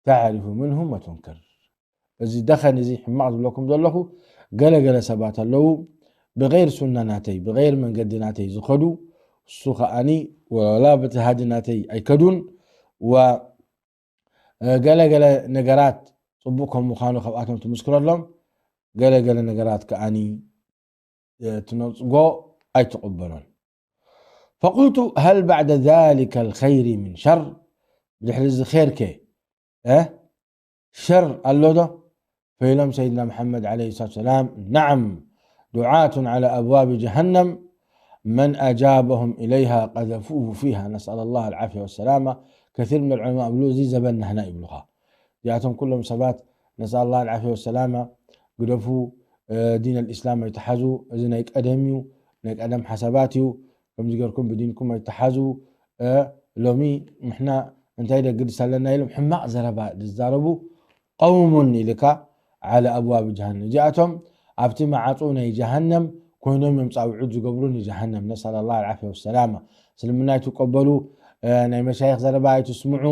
ተዕሪፉ ምንሁም ወቱንክር። እዚ ደኸን እዚ ሕማቕ ዝብለኩም ዘለኹ፣ ገለ ገለ ሰባት ኣለዉ፣ ብገይር ሱና ናተይ፣ ብገይር መንገዲ ናተይ ዝኸዱ፣ እሱ ከኣኒ ወላ በቲ ሃዲ ናተይ ኣይከዱን፣ ወ-፣ ገለ ገለ ነገራት ጽቡቕ ከም ምዃኑ ካብኣቶም ትምስክረሎም፣ ገለ ገለ ነገራት ከኣኒ፣ እ፣ ትነጽጎ ኣይትቕበሎን። ፈቁልቱ፣ ሀል ባዕደ ዛሊከ ልኸይሪ ምን ሸር፣ ብድሕሪ እዚ ኸይር ከ፣ እ፣ ሸር ኣሎ ዶ? ፈኢሎም ሰይድና መሓመድ ዐለይሂ ሰላቱ ወሰላም፣ ነዓም፣ ዱዓቱን ዐላ ኣብዋቢ ጀሃነም፣ መን ኣጃበሁም ኢለይሃ ቀዘፉሁ ፊሃ፣ ነስኣል ላህ ኣልዓፍያ ወሰላማ። ከሲር ምን ልዑለማ እብሉ፣ እዚ ዘበን ናህና ይብሉኻ። እዚኣቶም ኩሎም ሰባት፣ ነስኣል ላህ ኣልዓፍያ ወሰላማ፣ ግደፉ፣ እ፣ ዲን ኣልእስላም ኣይትሓዙ፣ እዚ ናይ ቀደም እዩ፣ ናይ ቀደም ሓሳባት እዩ፣ ከምዚ ገርኩም ብዲንኩም ኣይትሓዙ፣ እ፣ ሎሚ ንሕና እንታይ ደግድስ ኣለና ኢሎም ሕማቕ ዘረባ ዝዛረቡ፣ ቀውሙን ኢልካ፣ ዐላ ኣብዋብ ጀሃነም። እዚኣቶም ኣብቲ መዓጹ ናይ ጀሃነም ኮይኖም እዮም ጻውዒት ዝገብሩ ንጀሃነም። ነስኣል ላህ ኣልዓፍያ ወሰላማ። እስልምና ኣይትቀበሉ፣ እ፣ ናይ መሻይኽ ዘረባ ኣይትስምዑ፣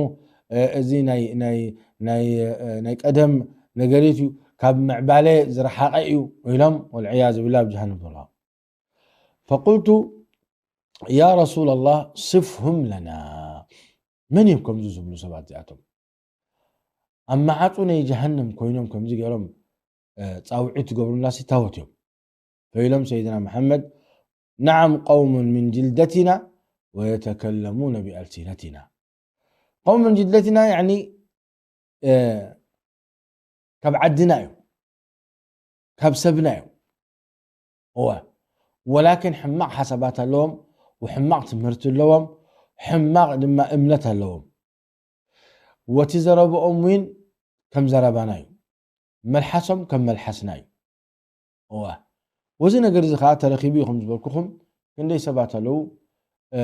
እ፣ እዚ ናይ፣ ናይ፣ ናይ፣ እ፣ ናይ ቀደም ነገሪት እዩ፣ ካብ ምዕባለ ዝረሓቐ እዩ ኢሎም፣ ወልዕያዙ ቢላህ፣ ኣብ ጀሃነም ዘለዉ። ፈቁልቱ፣ ያ ረሱላላህ፣ ስፍሁም ለና። መን እዮም ከምዚ ዝብሉ ሰባት እዚኣቶም? ኣብ መዓጹ ናይ ጀሃነም ኮይኖም ከምዚ ገይሮም፣ እ፣ ጻውዒት ዝገብሩላሲ ታወት እዮም። ፈኢሎም ሰይድና መሓመድ፣ ነዓም፣ ቀውሙን ምን ጅልደቲና ወየተከለሙነ ቢኣልሲነቲና። ቀውሙን ምን ጅልደቲና፣ ያዕኒ፣ እ፣ ካብ ዓድና እዮም፣ ካብ ሰብና እዮም። እወ፣ ወላኪን ሕማቕ ሓሳባት ኣለዎም፣ ወሕማቕ ትምህርቲ ኣለዎም፣ ሕማቕ ድማ እምነት ኣለዎም። ወቲ ዘረብኦም እውን ከም ዘረባና እዩ፣ መልሓሶም ከም መልሓስና እዩ። እወ፣ ወዚ ነገር እዚ ኸዓ ተረኺቡ እዩ፣ ከም ዝበልኩኹም፣ ክንደይ ሰባት ኣለዉ፣ እ፣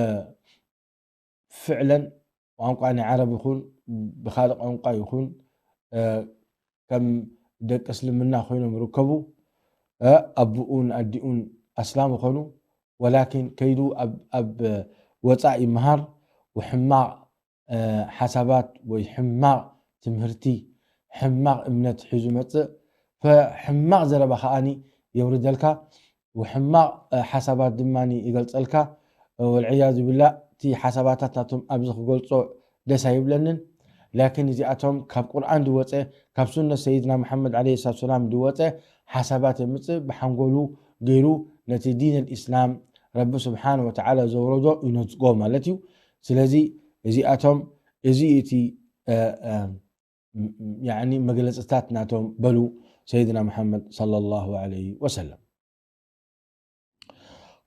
ፍዕለን ቋንቋ ናይ ዓረብ ይኹን ብኻልእ ቋንቋ ይኹን፣ እ፣ ከም ደቂ እስልምና ኮይኖም ይርከቡ። እ፣ ኣቡኡን ኣዲኡን ኣስላም ይኾኑ፣ ወላኪን ከይዱ ኣብ፣ ኣብ ወጻኢ ይመሃር፣ ወሕማቕ፣ እ፣ ሓሳባት ወይ ሕማቕ ትምህርቲ፣ ሕማቕ እምነት ሒዙ መጽእ። ፈሕማቕ ዘረባ ከኣኒ የውርደልካ፣ ወሕማቕ፣ እ፣ ሓሳባት ድማ ይገልጸልካ። እ፣ ወልዕያዙ ቢላህ፣ እቲ ሓሳባታት ናቶም ኣብዚ ክገልጾ ደስ ኣይብለንን። ላኪን እዚኣቶም ካብ ቁርኣን ዝወጸ፣ ካብ ሱነት ሰይድና መሓመድ ዐለይሂ ሰላቱ ወሰላም ዝወጸ ሓሳባት የምጽእ፣ ብሓንጎሉ ገይሩ ነቲ ዲን ኣልኢስላም ረቢ ስብሓነ ወተዓላ ዘውረዶ ይነጽጎ ማለት እዩ። ስለዚ እዚኣቶም፣ እዚ እቲ፣ እ፣ እ፣ ያኒ መግለፅታት ናቶም በሉ ሰይድና መሓመድ ሰለላሁ ዐለይሂ ወሰለም።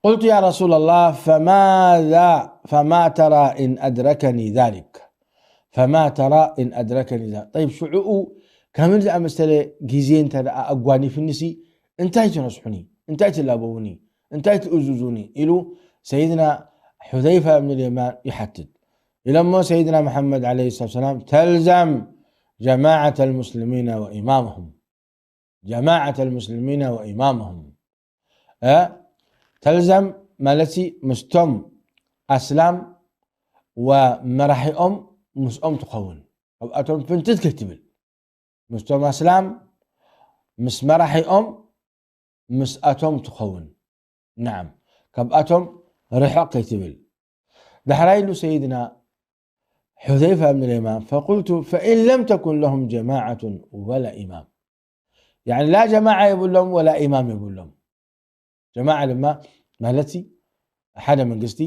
قلت يا رسول الله فماذا فما ترى إن أدركني ذلك فما ترى إن أدركني ذلك طيب ሽዑኡ ከምዚ ዝኣመሰለ ግዜ እንተ ደኣ ኣጓኒፍንሲ እንታይ ትነስሑኒ እንታይ ትላበውኒ እንታይ ትእዝዙኒ ኢሉ ሰይድና حذيفة بن اليمان ይሓትት ኢሎሞ ሰይድና መሓመድ عليه الصلاة والسلام تلزم جماعة المسلمين وإمامهم جماعة المسلمين وإمامهم ተልዘም ማለት ምስቶም ኣስላም ወመራሒኦም ምስኦም ትኸውን ኣብኣቶም ፍንትት ከይትብል ምስቶም ኣስላም ምስ መራሒኦም ምስኣቶም ትኸውን ናዓም ካብኣቶም ርሕቕ ከይትብል ዳሕራይ ኢሉ ሰይድና حذيفة بن اليمان فقلت فإن لم تكن لهم جماعة ولا إمام يعني لا جماعة የብሎም ولا إمام የብሎም ጀማዓ ድማ ማለት ሓደ መንግስቲ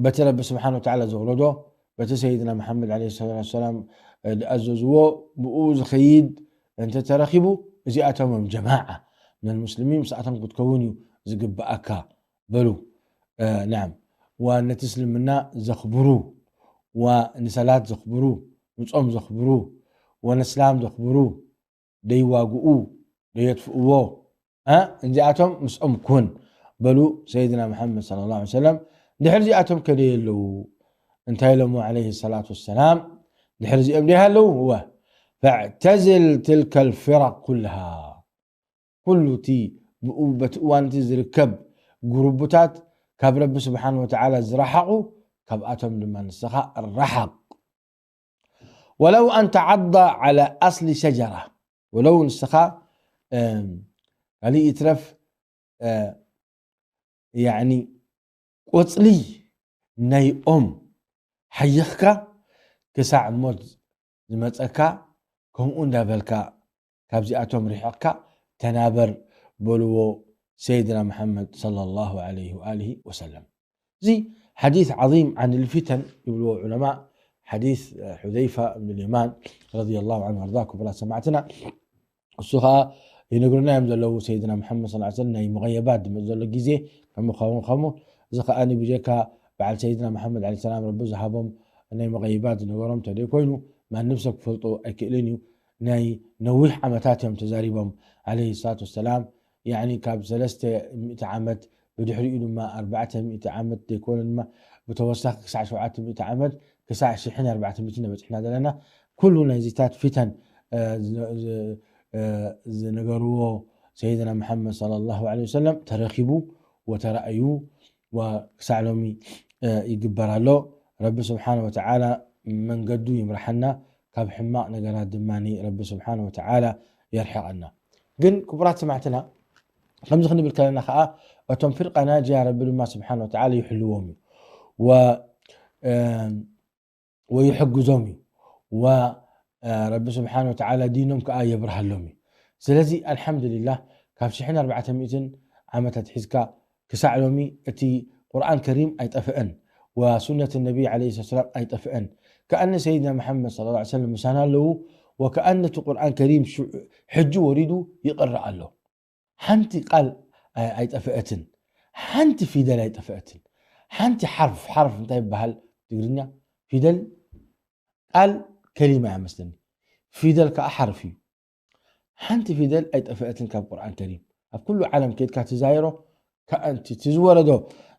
በቲ ረቢ ስብሓን ወተዓላ ዘውረዶ በቲ ሰይድና መሓመድ ለ ሰላት ሰላም ዝኣዘዝዎ ብኡ ዝኸይድ እንተተረኪቡ እዚኣቶም እዮም ጀማዓ ምን ሙስሊሚን ምስኣቶም ክትከውን እዩ ዝግብኣካ በሉ ናም ወነቲ እስልምና ዘኽብሩ ወንሰላት ዘኽብሩ ንጾም ዘኽብሩ ወነስላም ዘኽብሩ ደይዋግኡ ደየጥፍእዎ እንዚኣቶም ምስኦም ኩን በሉ ሰይድና መሓመድ صلى الله عليه وسلم ድሕር ዚኣቶም ከደየ ኣለዉ እንታይ ኢሎሞ عليه الصلاة والسلام ድሕር ዚኦም ደይ ኣለዉ እወ فاعتزل تلك الفرق كلها ኩሉ እቲ ብኡ በቲ እዋን እቲ ዝርከብ ጉሩቡታት ካብ ረቢ ስብሓን ወተዓላ ዝረሓቑ ካብኣቶም ድማ ንስኻ ረሓቕ ولو أن تعض على أصل شجرة ولو ንስኻ ካልእ ይትረፍ ያኒ ቆፅሊ ናይ ኦም ሓይኽካ ክሳዕ ሞት ዝመፀካ ከምኡ እንዳበልካ ካብዚኣቶም ርሕቕካ ተናበር በልዎ ሰይድና መሓመድ صلى الله عليه وآله وسلم እዚ حديث عظيم عن الفتن ይብልዎ ዑለማ حديث حذيفة بن اليمان رضي الله عنه وأرضاه ክቡራት ሰማዕትና እሱ ከዓ ይነግሩና እዮም ዘለዉ ሰይድና መሓመድ صلى الله عليه وسلم ናይ ሙغيبات ዝመፅ ዘሎ ግዜ ከምኡ ከውን ከምኡ እዚ ከዓ ብጀካ በዓል ሰይድና መሓመድ ለ ሰላም ረቢ ዝሃቦም ናይ ሙغيبات ዝነገሮም ተደይ ኮይኑ ማንም ሰብ ክፈልጦ ኣይክእልን እዩ ናይ ነዊሕ ዓመታት እዮም ተዛሪቦም عليه الصلاة والسلام يعني ካብ ሰለስተ ሚእቲ ዓመት ብድሕሪኡ ድማ ኣርባዕተ ሚእቲ ዓመት ዘይኮነ ድማ ብተወሳኺ ክሳዕ ሸውዓተ ሚእቲ ዓመት ክሳዕ ሽሕን ኣርባዕተ ሚእትን በፂሕና ዘለና ኩሉ ናይዚታት ፊተን ዝነገርዎ ሰይድና መሓመድ صلى الله عليه وسلم ተረኪቡ ወተራእዩ ክሳዕ ሎሚ ይግበር ኣሎ ረቢ ስብሓን ወተዓላ መንገዱ ይምርሓና ካብ ሕማቕ ነገራት ድማ ረቢ ስብሓን ወተዓላ የርሕቐና ግን ክቡራት ሰማዕትና ከምዚ ክንብል ከለና ከዓ እቶም ፍርቃ ናጅያ ረቢ ድማ ስብሓን ወተዓላ ይሕልዎም እዩ ወይሕግዞም እዩ ወረቢ ስብሓን ወተዓላ ዲኖም ከዓ የብርሃሎም እዩ ስለዚ ኣልሓምዱሊላህ ካብ ሽሕን ኣርባዕተ ሚእትን ዓመታት ሒዝካ ክሳዕ ሎሚ እቲ ቁርኣን ከሪም ኣይጠፍአን ወሱነት ነቢ ለ ሰላም ኣይጠፍአን ከኣነ ሰይድና መሓመድ صلى الله عليه وسلم ምሳና ኣለዉ ወከኣነ እቲ ቁርኣን ከሪም ሕጂ ወሪዱ ይቕረእ ኣሎ ሓንቲ ቃል ኣይጠፍአትን ሓንቲ ፊደል ኣይጠፍአትን ሓንቲ ሓርፍ ሓርፍ እንታይ ይበሃል ትግርኛ ፊደል ቃል ከሊማ እያ መስለኒ ፊደል ከዓ ሓርፍ እዩ ሓንቲ ፊደል ኣይጠፍአትን ካብ ቁርኣን ከሪም ኣብ ኩሉ ዓለም ከድካ ትዛይሮ ከኣንቲ ትዝወረዶ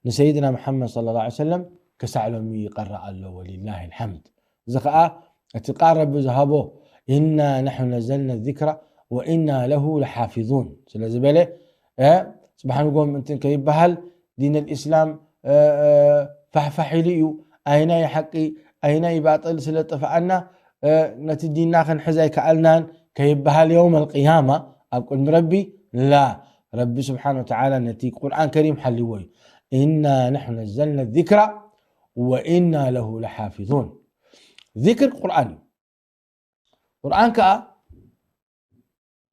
ንሰይድና መሓመድ صلى الله عليه وسلم ክሳዕ ሎሚ ይቀረእ ኣሎ ወሊላህ ልሓምድ እዚ ከዓ እቲ ቃል ረቢ ዝሃቦ إنا نحن نزلنا الذكر وإنا له لحافظون ስለ ዝበለ ፅባሕ ንጎ ምእንትን ከይበሃል ዲን ልእስላም ፋሕፋሕ ኢሉ እዩ ኣይናይ ሓቂ ኣይናይ ባጥል ስለ ጠፍኣና ነቲ ዲንና ክንሕዝ ኣይከኣልናን ከይበሃል የውም ኣልቅያማ ኣብ ቅድሚ ረቢ ላ ረቢ ስብሓን ወተዓላ ነቲ ቁርኣን ከሪም ሓልዎ እዩ إنا نحن نزلنا الذكر وإنا له لحافظون ذكر ቁርኣን እዩ ቁርኣን ከዓ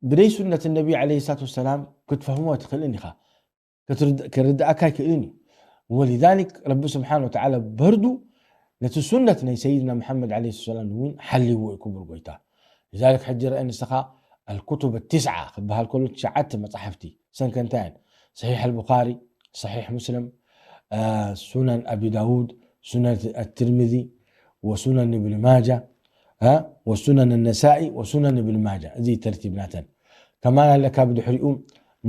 ብደይ ሱነት ነቢ ለ ሰላት ወሰላም ክትፈህሞ ኣይትኽእልን ኢኻ ክርድኣካ ኣይክእልን እዩ ولذلك ረቢ ስብሓን ወተዓላ በርዱ ነቲ ሱነት ናይ ሰይድና መሓመድ ዓለይሂ ሰላም እውን ሓልይዎ እዩ ክቡር ጎይታ። لذلك ሕጂ ረአ ንስኻ ኣልኩቱብ ትስዓ ክበሃል ከሎ ትሽዓተ መጻሕፍቲ ሰንከ እንታይ እየን? ሰሒሕ ኣልቡኻሪ፣ ሰሒሕ ሙስልም፣ ሱነን ኣቢ ዳውድ፣ ሱነን ኣትርሚዚ ወሱነን እብን ማጃ፣ ወሱነን ነሳኢ ወሱነን እብን ማጃ። እዚ ተርቲብ ናተን። ከማን ኣለካ ብድሕሪኡ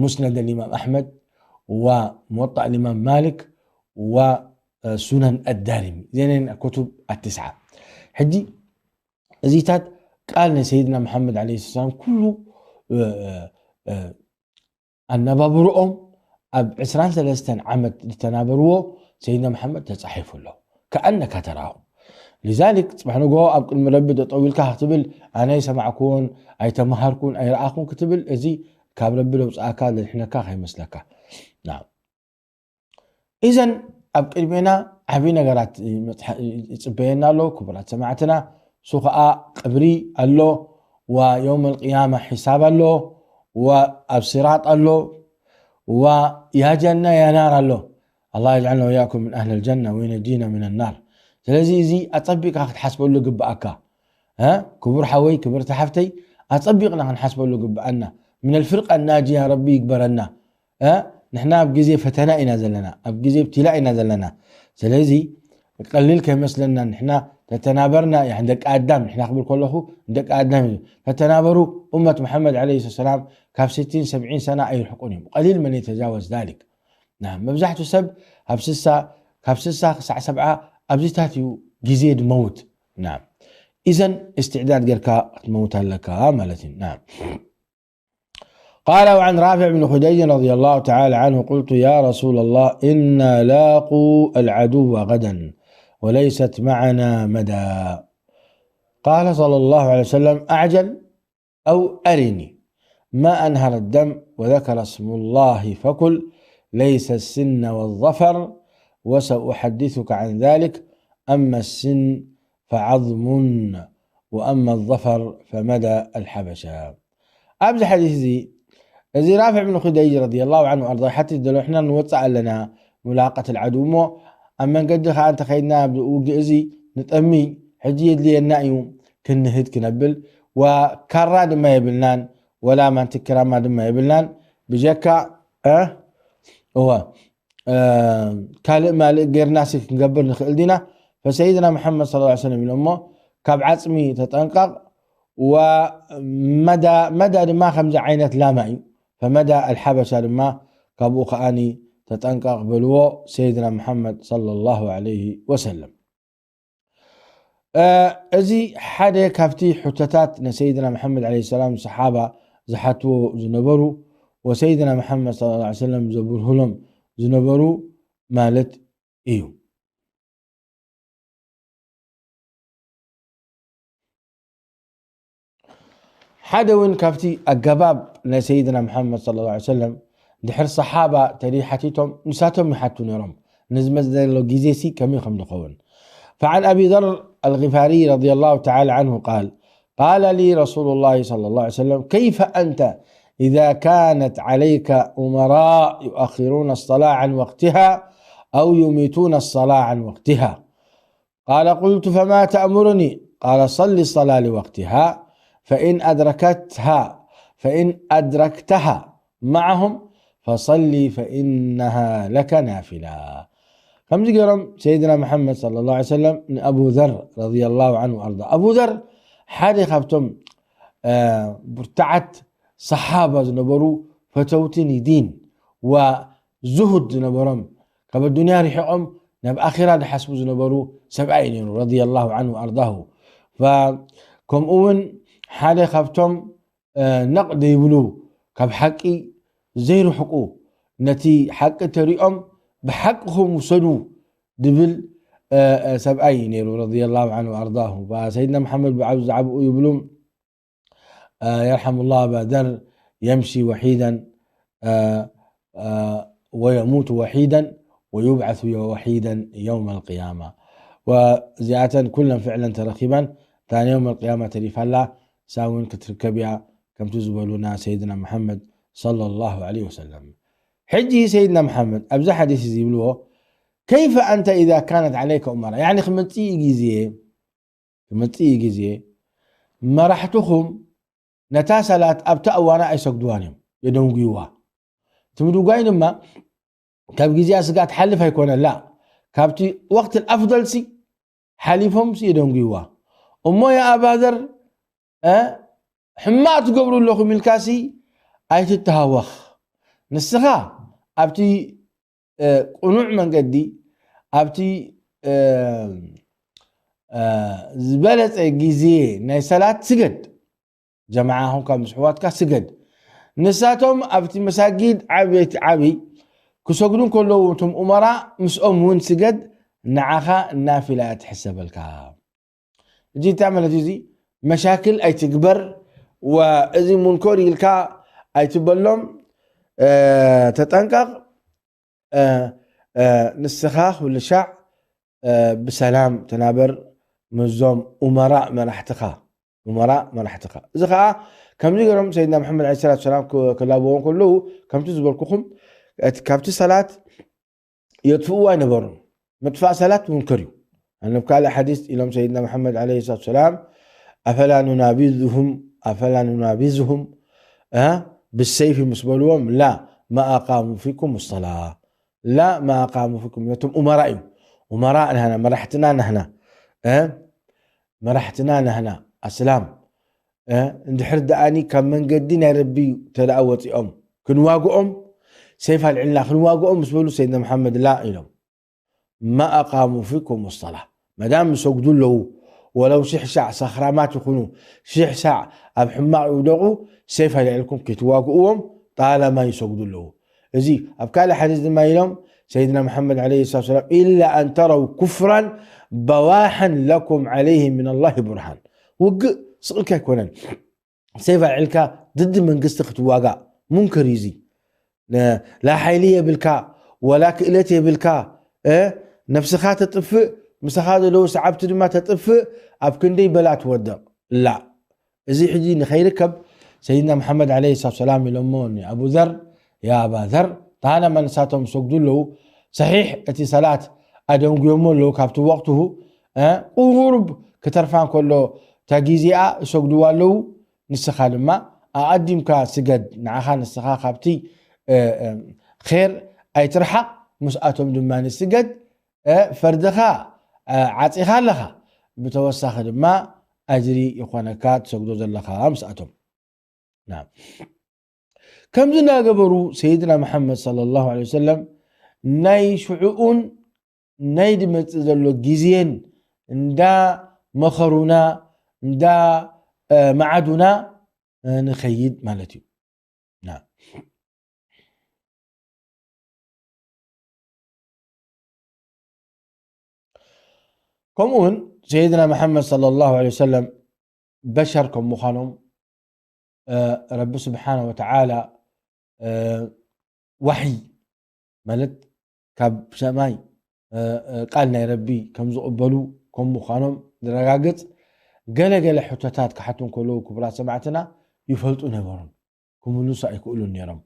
ሙስነድ ልኢማም ኣሕመድ ወሙወጣእ ልኢማም ማሊክ ወሱነን ኣዳሪሚ። እዚአን ኩቱብ ኣትስዓ። ሕጂ እዚታት ቃል ናይ ሰይድና መሓመድ ዓለይሂ ሰላም ኩሉ ኣነባብርኦም ኣብ ዕስራን ሰለስተን ዓመት ዝተናበርዎ ሰይድና መሓመድ ተጻሒፉ ኣሎ። ከኣነካ ተራሁ። لذلك ጽባሕ ንግሆ ኣብ ቅድሚ ረቢ ጠጠው ኢልካ ክትብል ኣነ ኣይሰማዕኩዎን ኣይተመሃርኩን ኣይረኣኹን ክትብል እዚ ካብ ረቢ ዘውጽኣካ ዘድሕነካ ከይመስለካ። ናም። ኢዘን ኣብ ቅድሜና ዓብዪ ነገራት ይመጽሓ-፣ ይጽበየና ኣሎ ክቡራት ሰማዕትና። እሱ ኸኣ ቅብሪ ኣሎ፣ ወየውም ኣልቅያማ ሒሳብ ኣሎ፣ ወኣብ ሲራጥ ኣሎ፣ ወያ ጀና ያ ናር ኣሎ። ኣላህ የጅዓልና ወያኩም ምን ኣህል ልጀና ወዩነጂና ምን ናር። ስለዚ እዚ ኣጸቢቕካ ክትሓስበሉ ግብኣካ። እ? ክቡር ሓወይ፣ ክብርቲ ሓፍተይ፣ ኣጸቢቕና ክንሓስበሉ ግብኣና። ምን ኣልፍርቃ ናጂያ ረቢ ይግበረና። እ? ንሕና ኣብ ግዜ ፈተና ኢና ዘለና፣ ኣብ ግዜ ብቲላ ኢና ዘለና። ስለዚ ቀሊል ከይመስለና፣ ንሕና ተተናበርና፣ ያኒ ደቂ ኣዳም፣ ንሕና ክብል ከለኹ ደቂ ኣዳም እዩ። ተተናበሩ፣ ኡመት መሓመድ ዓለይሂ ሰላም ካብ ስቲን ሰብዒን ሰና ኣይርሕቁን እዮም። ቀሊል መን የተጃወዝ ዛሊክ። ናም፣ መብዛሕትኡ ሰብ ኣብ ስሳ፣ ካብ ስሳ ክሳዕ ሰብዓ ኣብዚታት እዩ ግዜ ድመውት። ናም። ኢዘን እስትዕዳድ ጌርካ ክትመውት ኣለካ ማለት እዩ። ናም። قال: وعن رافع بن خديج رضي الله تعالى عنه: قلت: يا رسول الله، إنا لاقو العدو غدا وليست معنا مدى. قال صلى الله عليه وسلم: أعجل أو أرني ما أنهر الدم وذكر اسم الله، فقل: ليس السن والظفر، وسأحدثك عن ذلك. أما السن فعظم، وأما الظفر فمدى الحبشة. ኣብዚ ሓዲስ እዚ፣ እዚ ራፊዕ ብን ኹደይጅ ረዲየላሁ ዐንሁ ኣርዳ ይሓትት ዘሎ፣ ንሕና ንወፅእ ኣለና ሙላቀት ልዓድው እሞ፣ ኣብ መንገዲ ከዓ እንተኸይድና፣ ኣብ ውግእ እዚ ንጠሚ፣ ሕጂ የድልየና እዩ ክንህድ ክነብል፣ ወካራ ድማ የብልናን፣ ወላ ማንቲክራማ ድማ የብልናን፣ ብጀካ፣ እ፣ እወ፣ እ፣ ካልእ ማልእ ጌርናሲ ክንገብር ንኽእል ዲና? ፈሰይድና መሓመድ ሰለላሁ ዐለይሂ ወሰለም ኢሎሞ፣ ካብ ዓፅሚ ተጠንቀቕ፣ ወመዳ፣ መዳ ድማ ከምዚ ዓይነት ላማ እዩ። ፈመዳ ኣልሓበሻ ድማ ካብኡ ከኣኒ ተጠንቀቕ በልዎ ሰይድና መሓመድ ሰለላሁ ዐለይሂ ወሰለም። እ፣ እዚ ሓደ ካብቲ ሕቶታት ንሰይድና መሓመድ ዐለይሂ ሰላም ሰሓባ ዝሓትዎ ዝነበሩ፣ ወሰይድና መሓመድ ሰለላሁ ዐለይሂ ወሰለም ዘብርህሎም ዝነበሩ ማለት እዩ። ሓደ እውን ካብቲ ኣገባብ ናይ ሰይድና መሓመድ ሰለላሁ ዐለይሂ ወሰለም፣ ድሕሪ ሰሓባ ተዲ ሓቲቶም፣ ንሳቶም ይሓቱ ነይሮም። ንዝመጽእ ዘሎ ግዜ ሲ ከመይ ከም ዝኸውን። فعن أبي ذر الغفاري رضي الله تعالى عنه قال: قال لي رسول الله صلى الله عليه وسلم: كيف أنت إذا كانت عليك أمراء يؤخرون الصلاة عن وقتها أو يميتون الصلاة عن وقتها؟ قال: قلت: فما تأمرني؟ قال: صل الصلاة لوقتها، فإن أدركتها، فإن أدركتها معهم فصل فإنها لك نافلة. ከምዚ ገይሮም ሰይድና መሓመድ ሰለላሁ ዐለይሂ ወሰለም ንኣቡ ዘር ረዲየላሁ ዐንሁ ኣርዳ። ኣቡ ዘር ሓደ ካብቶም፣ እ፣ ብርቱዓት ሰሓባ ዝነበሩ፣ ፈተውቲ ንዲን ወዝሁድ ዝነበሮም፣ ካብ ኣዱንያ ርሒቖም ናብ ኣኺራ ዝሓስቡ ዝነበሩ ሰብኣይ እዩ ነይሩ፣ ረዲየላሁ ዐንሁ ኣርዳሁ። ፈ-፣ ከምኡ እውን ሓደ ካብቶም፣ እ፣ ነቕ ዘይብሉ፣ ካብ ሓቂ ዘይርሕቁ፣ ነቲ ሓቂ ተሪኦም ብሓቅኹም ውሰዱ ዝብል፣ እ፣ እ፣ ሰብኣይ እዩ ነይሩ፣ ረዲየላሁ ዐንሁ ኣርዳሁ። ፈሰይድና መሓመድ ብዓብ-፣ ዝዓብኡ ይብሉ፣ እ፣ የርሐሙላህ ኣባ ዘር የምሺ ወሒደን፣ እ፣ እ፣ ወየሙቱ ወሒደን ወዩብዓሱ ወሒደን የውመ ልቅያማ። ወእዚኣተን ኩለን ፍዕለን ተረኪበን፣ እታ ንየውመ ልቅያማ ተሪፋላ፣ እሳ እውን ክትርከብ እያ፣ ከምቲ ዝበሉና ሰይድና መሓመድ ሰለላሁ ዐለይሂ ወሰለም። ሕጂ ሰይድና መሓመድ ኣብዚ ሓዲስ እዚ ይብልዎ፣ كيف أنت إذا كانت عليك أمراء؟ يعني ክመጽእ ግዜ ክመጽእ ግዜ መራሕትኹም ነታ ሰላት ኣብቲ እዋና ኣይሰግድዋን እዮም፣ የደንጉይዋ። እቲ ምድንጓይ ድማ ካብ ግዜኣ ስጋዕ ትሓልፍ ኣይኮነን፣ ላ ካብቲ ወቅት ኣፍደል ሲ ሓሊፎም ሲ የደንጉይዋ። እሞ የኣባዘር ሕማቅ ትገብሩ ኣለኹም ኢልካሲ ኣይትተሃወኽ። ንስኻ ኣብቲ ቅኑዕ መንገዲ ኣብቲ ዝበለፀ ግዜ ናይ ሰላት ስገድ። ጀማዓ ኹንካ ምስ ሕዋትካ ስገድ። ንሳቶም ኣብቲ መሳጊድ ዓበይቲ ዓብይ ክሰግዱ ከለዉ እቶም ኡመራ ምስኦም እውን ስገድ። ንዓኻ ናፊላ እያ ትሕሰበልካ። እጂ እንታይ ማለት እዩ? እዚ መሻክል ኣይትግበር፣ ወእዚ ሙንኮር ኢልካ ኣይትበሎም። ተጠንቀቕ። ንስኻ ኩሉ ሻዕ ብሰላም ተናበር ምስዞም ኡመራእ መራሕትኻ። ኡመራእ መራሕትኻ። እዚ ኸዓ ከምዚ ገይሮም ሰይድና መሓመድ ዓለይሂ ሰላቱ ሰላም ክላብዎም ከለዉ፣ ከምቲ ዝበልኩኹም፣ ካብቲ ሰላት የጥፍእዎ ኣይነበሩን። ምጥፋእ ሰላት ሙንከር እዩ። ኣብ ካልእ ሓዲስ ኢሎም ሰይድና መሓመድ ዓለይሂ ሰላቱ ሰላም፣ ኣፈላ ኑናቢዝሁም ኣፈላ ኑናቢዝሁም ብሰይፊ ምስ በልዎም፣ ላ ማ ኣቃሙ ፊኩም ሰላ፣ ላ ማ ኣቃሙ ፊኩም። ነቶም ኡመራ እዩ። ኡመራ ናህና፣ መራሕትና ናህና፣ መራሕትና ናህና ኣስላም እንድሕር ደኣኒ ካብ መንገዲ ናይ ረቢ ተደኣ ወፂኦም ክንዋግኦም፣ ሰይፍ ኣልዕልና ክንዋግኦም ምስ በሉ ሰይድና መሓመድ ላ ኢሎም። ማ ኣቃሙ ፊኩም ሰላ፣ መዳም ይሰግዱ ኣለዉ። ወለው ሽሕ ሳዕ ሰኽራማት ይኹኑ፣ ሽሕ ሳዕ ኣብ ሕማቕ ይውደቑ፣ ሰይፍ ኣልዕልኩም ክትዋግእዎም ጣለማ ይሰግዱ ኣለዉ። እዚ ኣብ ካልእ ሓዲስ ድማ ኢሎም ሰይድና መሓመድ ዓለይሂ ሰላቱ ሰላም፣ ኢላ ኣን ተረው ኩፍራን በዋሓን ለኩም ዓለይሂ ምን ኣላሂ ቡርሃን። ውግእ ስቕልካ ኣይኮነን። ሰይፍ ኣልዕልካ ድዲ መንግስቲ ክትዋጋእ ሙንከር እዩ። እዚ ላ ሓይሊ የብልካ፣ ወላ ክእለት የብልካ። ነፍስኻ ተጥፍእ፣ ምሳኻ ዘለዉ ሰዓብቲ ድማ ተጥፍእ። ኣብ ክንደይ በላ ትወድቕ። ላ እዚ ሕጂ ንኸይርከብ ሰይድና መሓመድ ዓለይሂ ሰላቱ ሰላም ኢሎሞ ንኣቡ ዘር፣ ያ ኣባ ዘር፣ ጣለማ ንሳቶም ሰግዱ ኣለዉ፣ ሰሒሕ እቲ ሰላት ኣደንጉዮሞ ኣለዉ። ካብቲ ወቅትሁ ቁሩብ ክተርፋ እንከሎ እታ ግዜኣ ይሰግድዋ ኣለዉ። ንስኻ ድማ ኣቐዲምካ ስገድ። ንዓኻ ንስኻ ካብቲ ኸር ኣይትርሓቕ፣ ምስኣቶም ድማ ንስገድ። ፈርድኻ ዓፂኻ ኣለኻ፣ ብተወሳኺ ድማ ኣጅሪ ይኾነካ ትሰግዶ ዘለኻ ምስኣቶም። ከምዚ እናገበሩ ሰይድና መሓመድ ሰለላሁ ዐለይሂ ወሰለም ናይ ሽዑኡን ናይ ድመፅእ ዘሎ ግዜን እንዳ መኸሩና እንዳ መዓዱና ንኸይድ ማለት እዩ። ከምኡ እውን ሰይድና መሓመድ ሰለላሁ ዐለይሂ ወሰለም በሸር ከም ምዃኖም ረቢ ስብሓነ ወተዓላ ዋሕይ ማለት ካብ ሰማይ ቃል ናይ ረቢ ከም ዝቕበሉ ከም ምዃኖም ዝረጋግፅ ገለገለ ሕቶታት ክሓቱ እንከለዉ ክቡራት ሰማዕትና ይፈልጡ ነበሩን ክምልሱ ኣይክእሉን ነይሮም።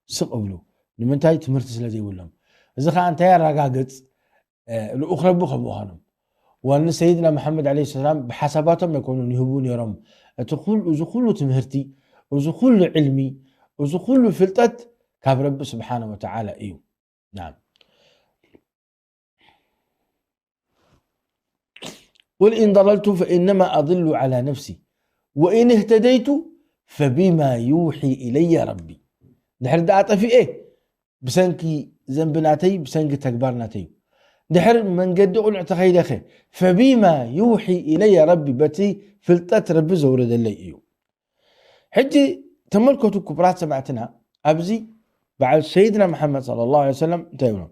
ስቕ እብሉ። ንምንታይ? ትምህርቲ ስለ ዘይብሎም። እዚ ከዓ እንታይ የረጋግፅ? ልኡኽ ረቢ ከም ምዃኖም ዋኒ ሰይድና መሓመድ ዓለይሂ ሰላም ብሓሳባቶም ኣይኮኑን ይህቡ ነይሮም። እቲ ኩሉ እዚ ኩሉ ትምህርቲ፣ እዚ ኩሉ ዕልሚ፣ እዚ ኩሉ ፍልጠት ካብ ረቢ ስብሓነ ወተዓላ እዩ። ናም። قل إن ضللت فإنما أضل على نفسي وإن اهتديت فبما يوحي إلي ربي. ድሕር ደኣ ጠፊኤ ብሰንኪ ዘንቢ ናተይ ብሰንኪ ተግባር ናተይ ድሕር መንገዲ ቁልዕ ተኸይደኸ فبما يوحي إلي ربي በቲ ፍልጠት ረቢ ዘውረደለይ እዩ። ሕጂ ተመልከቱ ክቡራት ሰማዕትና ኣብዚ በዓል ሰይድና መሓመድ صلى الله عليه وسلم እንታይ ይብሎም?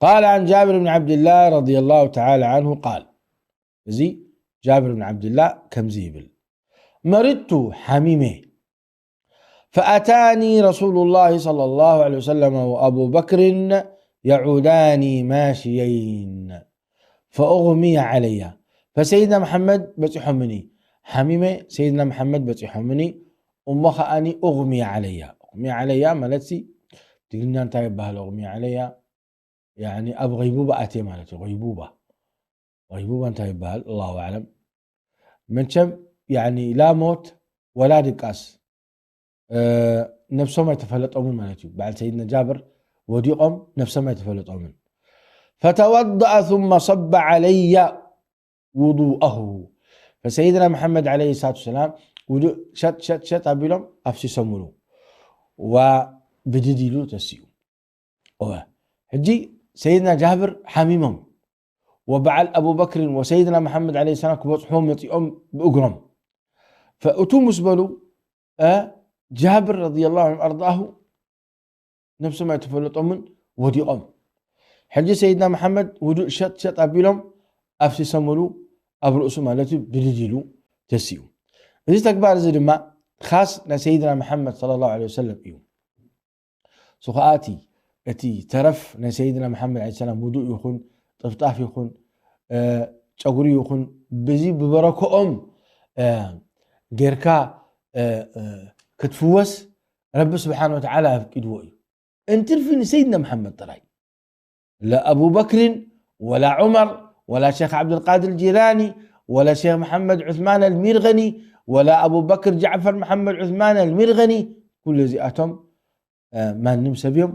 قال عن جابر بن عبد الله رضي الله تعالى عنه قال እዚ ጃብር ብን ዓብድላህ ከምዚ ይብል مرضت ሓሚመ فأتاني رسول الله صلى الله عليه وسلم وأبو بكر يعودان ماشيين فأغمي علي فسيدنا محمد በፂሖምኒ ሓሚመ ሰይድና መሓመድ በፂሖምኒ እሞ ከዓኒ أغمي علي أغمي علي ማለት ሲ ትግርኛ እንታይ ይበሃል? أغمي علي، ያኒ ኣብ غيبوبة ኣትየ ማለት እዩ። غيبوبة، غيبوبة እንታይ ይበሃል? الله أعلم። መቸም ያኒ ላ ሞት ወላ ድቃስ ነብሶም ኣይተፈለጦምን ማለት እዩ። በዓል ሰይድና ጃብር ወዲቖም ነብሶም ኣይተፈለጦምን። فتوضأ ثم صب علي وضوءه، فሰይድና መሓመድ عليه الصلاة والسلام ውዱእ ሸጥ ሸጥ ሸጥ ኣቢሎም ኣፍሲሶምሉ ብድድ ኢሉ ተሲኡ። ሕጂ ሰይድና ጃብር ሓሚሞም ወበዓል ኣቡበክርን ወሰይድና መሓመድ عليه السلام ክበፅሑ መፂኦም ብእግሮም። ፈእቱ ምስ በሉ ጃብር رضي الله عنه وأرضاه ነብሶም ኣይተፈለጦምን ወዲቖም። ሕጂ ሰይድና መሓመድ ውዱእ ሸጥ ሸጥ ኣቢሎም ኣፍሲሶምሉ ኣብ ርእሱ ማለት እዩ ብድድ ኢሉ ተሲኡ። እዚ ተግባር እዚ ድማ ኻስ ናይ ሰይድና መሓመድ صلى الله عليه وسلم እዩ። ስኹኣቲ እቲ ተረፍ ናይ ሰይድና መሓመድ عليه السلام ውዱእ ይኹን ጥፍጣፍ ይኹን ጨጉሪ ይኹን ብዚ ብበረከኦም ጌርካ ክትፍወስ ረቢ ስብሓን ወተዓላ ኣፍቂድዎ እዩ። እንትርፊ ንሰይድና መሓመድ ጥራይ لا أبو بكر ولا عمر ولا شيخ عبد القادر الجيلاني ولا شيخ محمد عثمان الميرغني ولا أبو بكر جعفر محمد عثمان الميرغني، ኩሉ እዚኣቶም ማንም ሰብ እዮም።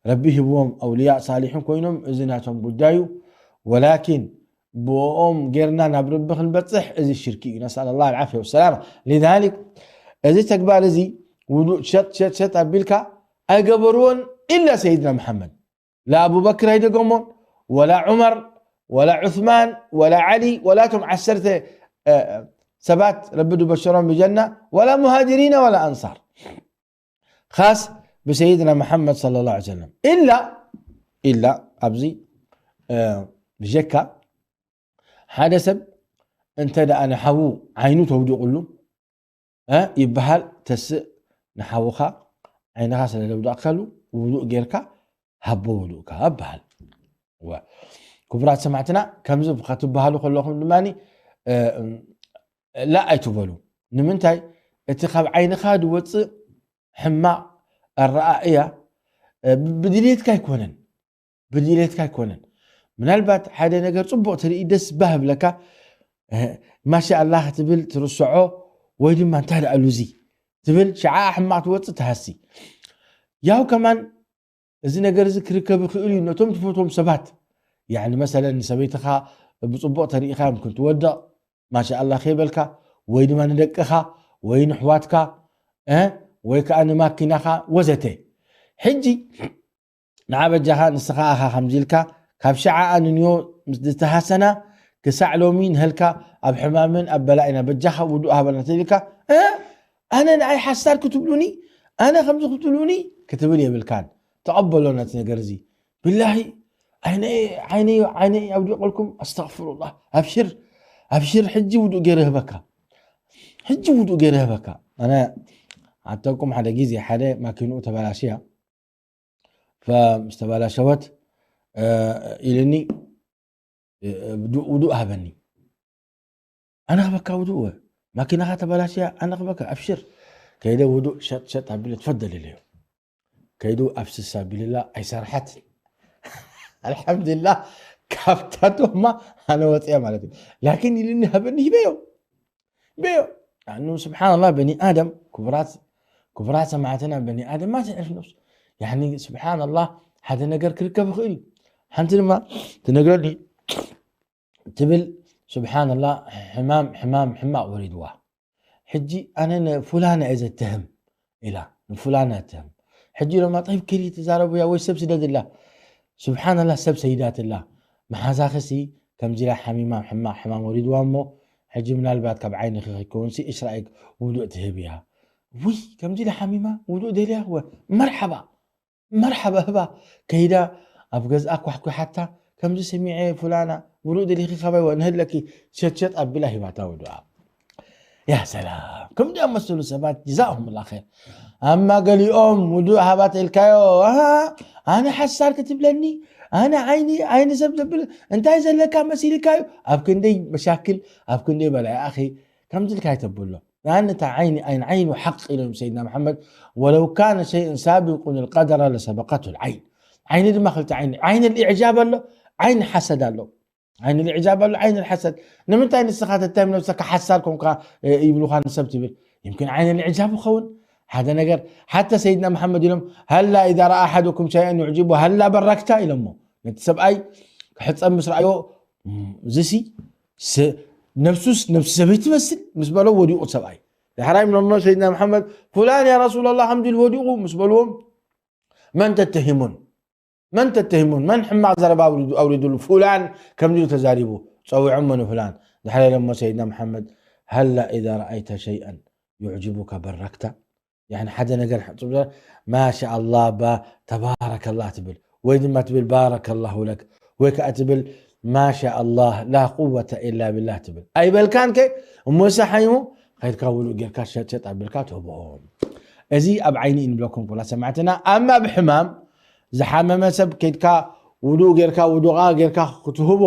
ረቢ ሂብዎም ኣውልያ ሳሊሒን ኮይኖም እዚ ናቶም ጉዳዩ። ወላኪን ብኦም ጌርና ናብ ረቢ ክንበፅሕ እዚ ሽርኪ እዩ። نسأل الله العافية والسلامة. لذلك እዚ ተግባር እዚ ውዱእ ሸጥ ሸጥ ሸጥ ኣቢልካ ኣይገበርዎን ኢላ ሰይድና መሓመድ لا أبو بكر ኣይደገሞን ولا عمر ولا عثمان ولا علي ولا ቶም ዓሰርተ ሰባት ረቢ ድበሸሮም ብጀና ولا مهاجرين ولا أنصار ኻስ ብሰይድና መሓመድ صلى الله عليه وسلم إلا إلا ኣብዚ ብጀካ ሓደ ሰብ እንተ ደኣ ንሓዉ ዓይኑ ተውዲቑሉ ይበሃል ተስእ ንሓውኻ ዓይንኻ ስለ ዘውዳእካሉ ውዱእ ጌርካ ሃቦ ውዱእካ ይበሃል። ክቡራት ሰማዕትና ከምዚ ክትበሃሉ ከለኹም ድማ ላ ኣይትበሉ። ንምንታይ እቲ ካብ ዓይንኻ ዝወፅእ ሕማቕ ኣረኣእያ ብድልየትካ ኣይኮነን። ብድሌትካ ኣይኮነን። ምናልባት ሓደ ነገር ፅቡቕ ትርኢ ደስ ባህ ብለካ ማሻ ኣላህ ትብል ትርስዖ ወይ ድማ እንታይ ደኣ ሉዚ ትብል ሽዓ ሕማቕ ትወፅእ ትሃሲ። ያው ከማን እዚ ነገር እዚ ክርከብ ይኽእል እዩ ነቶም ትፈትዎም ሰባት ያኒ መሰለን ንሰበይትኻ ብፅቡቕ ተሪኢኻ እዮም ክንትወድቕ ማሻ ኣላህ ከይበልካ ወይ ድማ ንደቅኻ ወይ ንሕዋትካ ወይ ከዓ ንማኪናኻ ወዘተ። ሕጂ ንዓ በጃኻ ንስኻ ኣኻ ከምዚ ኢልካ ካብ ሸዓ ኣንንዮ ምስ ዝተሃሰና ክሳዕ ሎሚ ንህልካ ኣብ ሕማምን ኣብ በላእና በጃኻ ውዱእ ሃበና ተኢልካ ኣነ ንዓይ ሓሳድ ክትብሉኒ ኣነ ከምዚ ክትብሉኒ ክትብል የብልካን። ተቐበሎ ነቲ ነገር እዚ ብላሂ ዓይነይ ዓይነይ ዓይነይ ኣውዲቐልኩም ኣስተግፍሩላህ ኣብሽር ኣብሽር ሕጂ ውዱእ ገይረ ህበካ ሕጂ ውዱእ ገይረ ህበካ። ኣነ ኣተኩም ሓደ ግዜ ሓደ ማኪንኡ ተበላሽያ ምስ ተባላሸወት ኢልኒ ውዱእ ሃበኒ። ኣነ ክበካ ውዱእ ማኪናኻ ተባላሽያ ኣነ ክበካ ኣብሽር ከይደ ውዱእ ሸጥ ሸጥ ኣቢለ ትፈደል ኢለዮ። ከይዱ ኣብ ስሳ ቢልላ ኣይሰርሐት ኣልሓምዱላ ካብታ ዶማ ኣነ ወፅያ ማለት እዩ። ላኪን ኢልኒ ሃበኒ ሂበዮ ሂበዮ ኣኑ ስብሓንላ በኒ ኣደም ክቡራት ክቡራት ሰማዕትና በኒ ኣደም ማ ትዕርፍ ነብሱ ያኒ ስብሓንላ ሓደ ነገር ክርከብ ይኽእል እዩ። ሓንቲ ድማ ትነግረኒ ትብል ስብሓንላ ሕማም ሕማም ሕማቅ ወሪድዋ ሕጂ ኣነ ንፉላና እየ ዘትህም ኢላ ንፉላና እትህም ሕጂ ሎማ ጠይብ ክሊ ትዛረቡያ ወይ ሰብ ስደድላ ስብሓንላ ሰብ ሰይዳትላ መሓዛኽሲ ከምዚ ኢላ ሓሚማ ሕማቅ ሕማም ወሪድዋ እሞ ሕጂ ምናልባት ካብ ዓይንኺ ከይከውንሲ እሽራኤክ ውዱእ ትህብ እያ ውይ ከምዚ ኢላ ሓሚማ ውዱእ ደልያ ወ መርሓባ መርሓባ ህባ ከይዳ ኣብ ገዝኣ ኳሕኲሓታ ከምዚ ሰሚዐ ፉላና ውዱእ ደሊኺ ካባይ ንህለኪ ሸትሸጥ ኣቢላ ሂባታ ውዱኣ። ያ ሰላም ከም ዲኣ መሰሉ ሰባት ጅዛእሁም ላ ኸይር። ኣማ ገሊኦም ውዱእ ሃባ ተልካዮ ኣነ ሓሳር ክትብለኒ ኣነ ዓይኒ ዓይኒ ሰብ ዘብል እንታይ ዘለካ መሲልካዩ ኣብ ክንደይ መሻክል ኣብ ክንደይ በላይ ኣኺ ከምዚ ኢልካ ይተብሎ። ንኣን እታ ዓይኒ ኣይን ዓይኑ ሓቅ ኢሎም ሰይድና መሓመድ ወለው ካነ ሸይእን ሳቢቁን ልቀደረ ለሰበቀቱ ልዓይን። ዓይኒ ድማ ክልተ ዓይኒ ዓይን ልእዕጃብ ኣሎ ዓይን ሓሰድ ኣሎ። ዓይን ልዕጃብ ኣሎ ዓይን ልሓሰድ። ንምንታይ ንስኻ ተታይም ነብሰካ ሓሳድ ኮንካ ይብሉኻ ንሰብ ትብል? ይምክን ዓይን ልዕጃብ ይኸውን ሓደ ነገር። ሓታ ሰይድና መሓመድ ኢሎም ሃላ ኢዛ ረኣ ኣሓደኩም ሸይኣን ዩዕጅቡ ሃላ በረክታ ኢሎሞ። ነቲ ሰብኣይ ክሕፀብ ምስ ረኣዮ እዚሲ ነብሱስ ነብሲ ሰበይቲ መስል ምስ በሎ ወዲቑ ሰብኣይ። ዳሕራይ ምሎሞ ሰይድና መሓመድ ፉላን ያ ረሱላላ ከምዚ ኢሉ ወዲቑ ምስ በልዎም መን ተተሂሙን መን ተተሂሙን መን ሕማቕ ዘረባ ኣውሪድሉ ፉላን ከምዚ ኢሉ ተዛሪቡ ጸዊዖሞ ንፉላን። ድሕሪ ኢሎሞ ሰይድና መሓመድ ሃላ ኢዛ ረኣይተ ሸይኣን ዩዕጅቡካ በረክታ። ያኒ ሓደ ነገር ማሻ ኣላህ ባ ተባረከላህ ትብል ወይ ድማ ትብል ባረከላሁ ለክ ወይ ከዓ ትብል ማሻ ኣላህ ላ ቁወተ ኢላ ቢላህ ትብል ኣይበልካን ከ እሞ ሰሓይሙ ከይድካ ውሉእ ጌርካ ሸጥ ሸጥ ኣቢልካ ትህቦ። እዚ ኣብ ዓይኒ እዩ ንብለኩም ኩላ ሰማዕትና። ኣማ ብሕማም ዝሓመመ ሰብ ከይድካ ውዱእ ጌርካ ውዱቓ ጌርካ ክትህቦ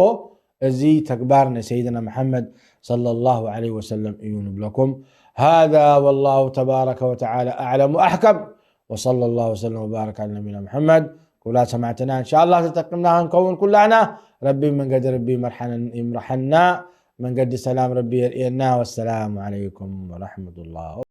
እዚ ተግባር ናይ ሰይድና መሓመድ صلى الله عليه وسلم እዩ ንብለኩም። هذا والله تبارك وتعالى أعلم وأحكم وصلى الله وسلم وبارك على نبينا محمد. ኩላ ሰማዕትና እንሻ ኣላህ ተጠቅምና ክንከውን ኩላና ረቢ መንገዲ ረቢ ይምርሓና መንገዲ ሰላም ረቢ የርእየና። ወሰላሙ ዓለይኩም ወረሕመቱላህ።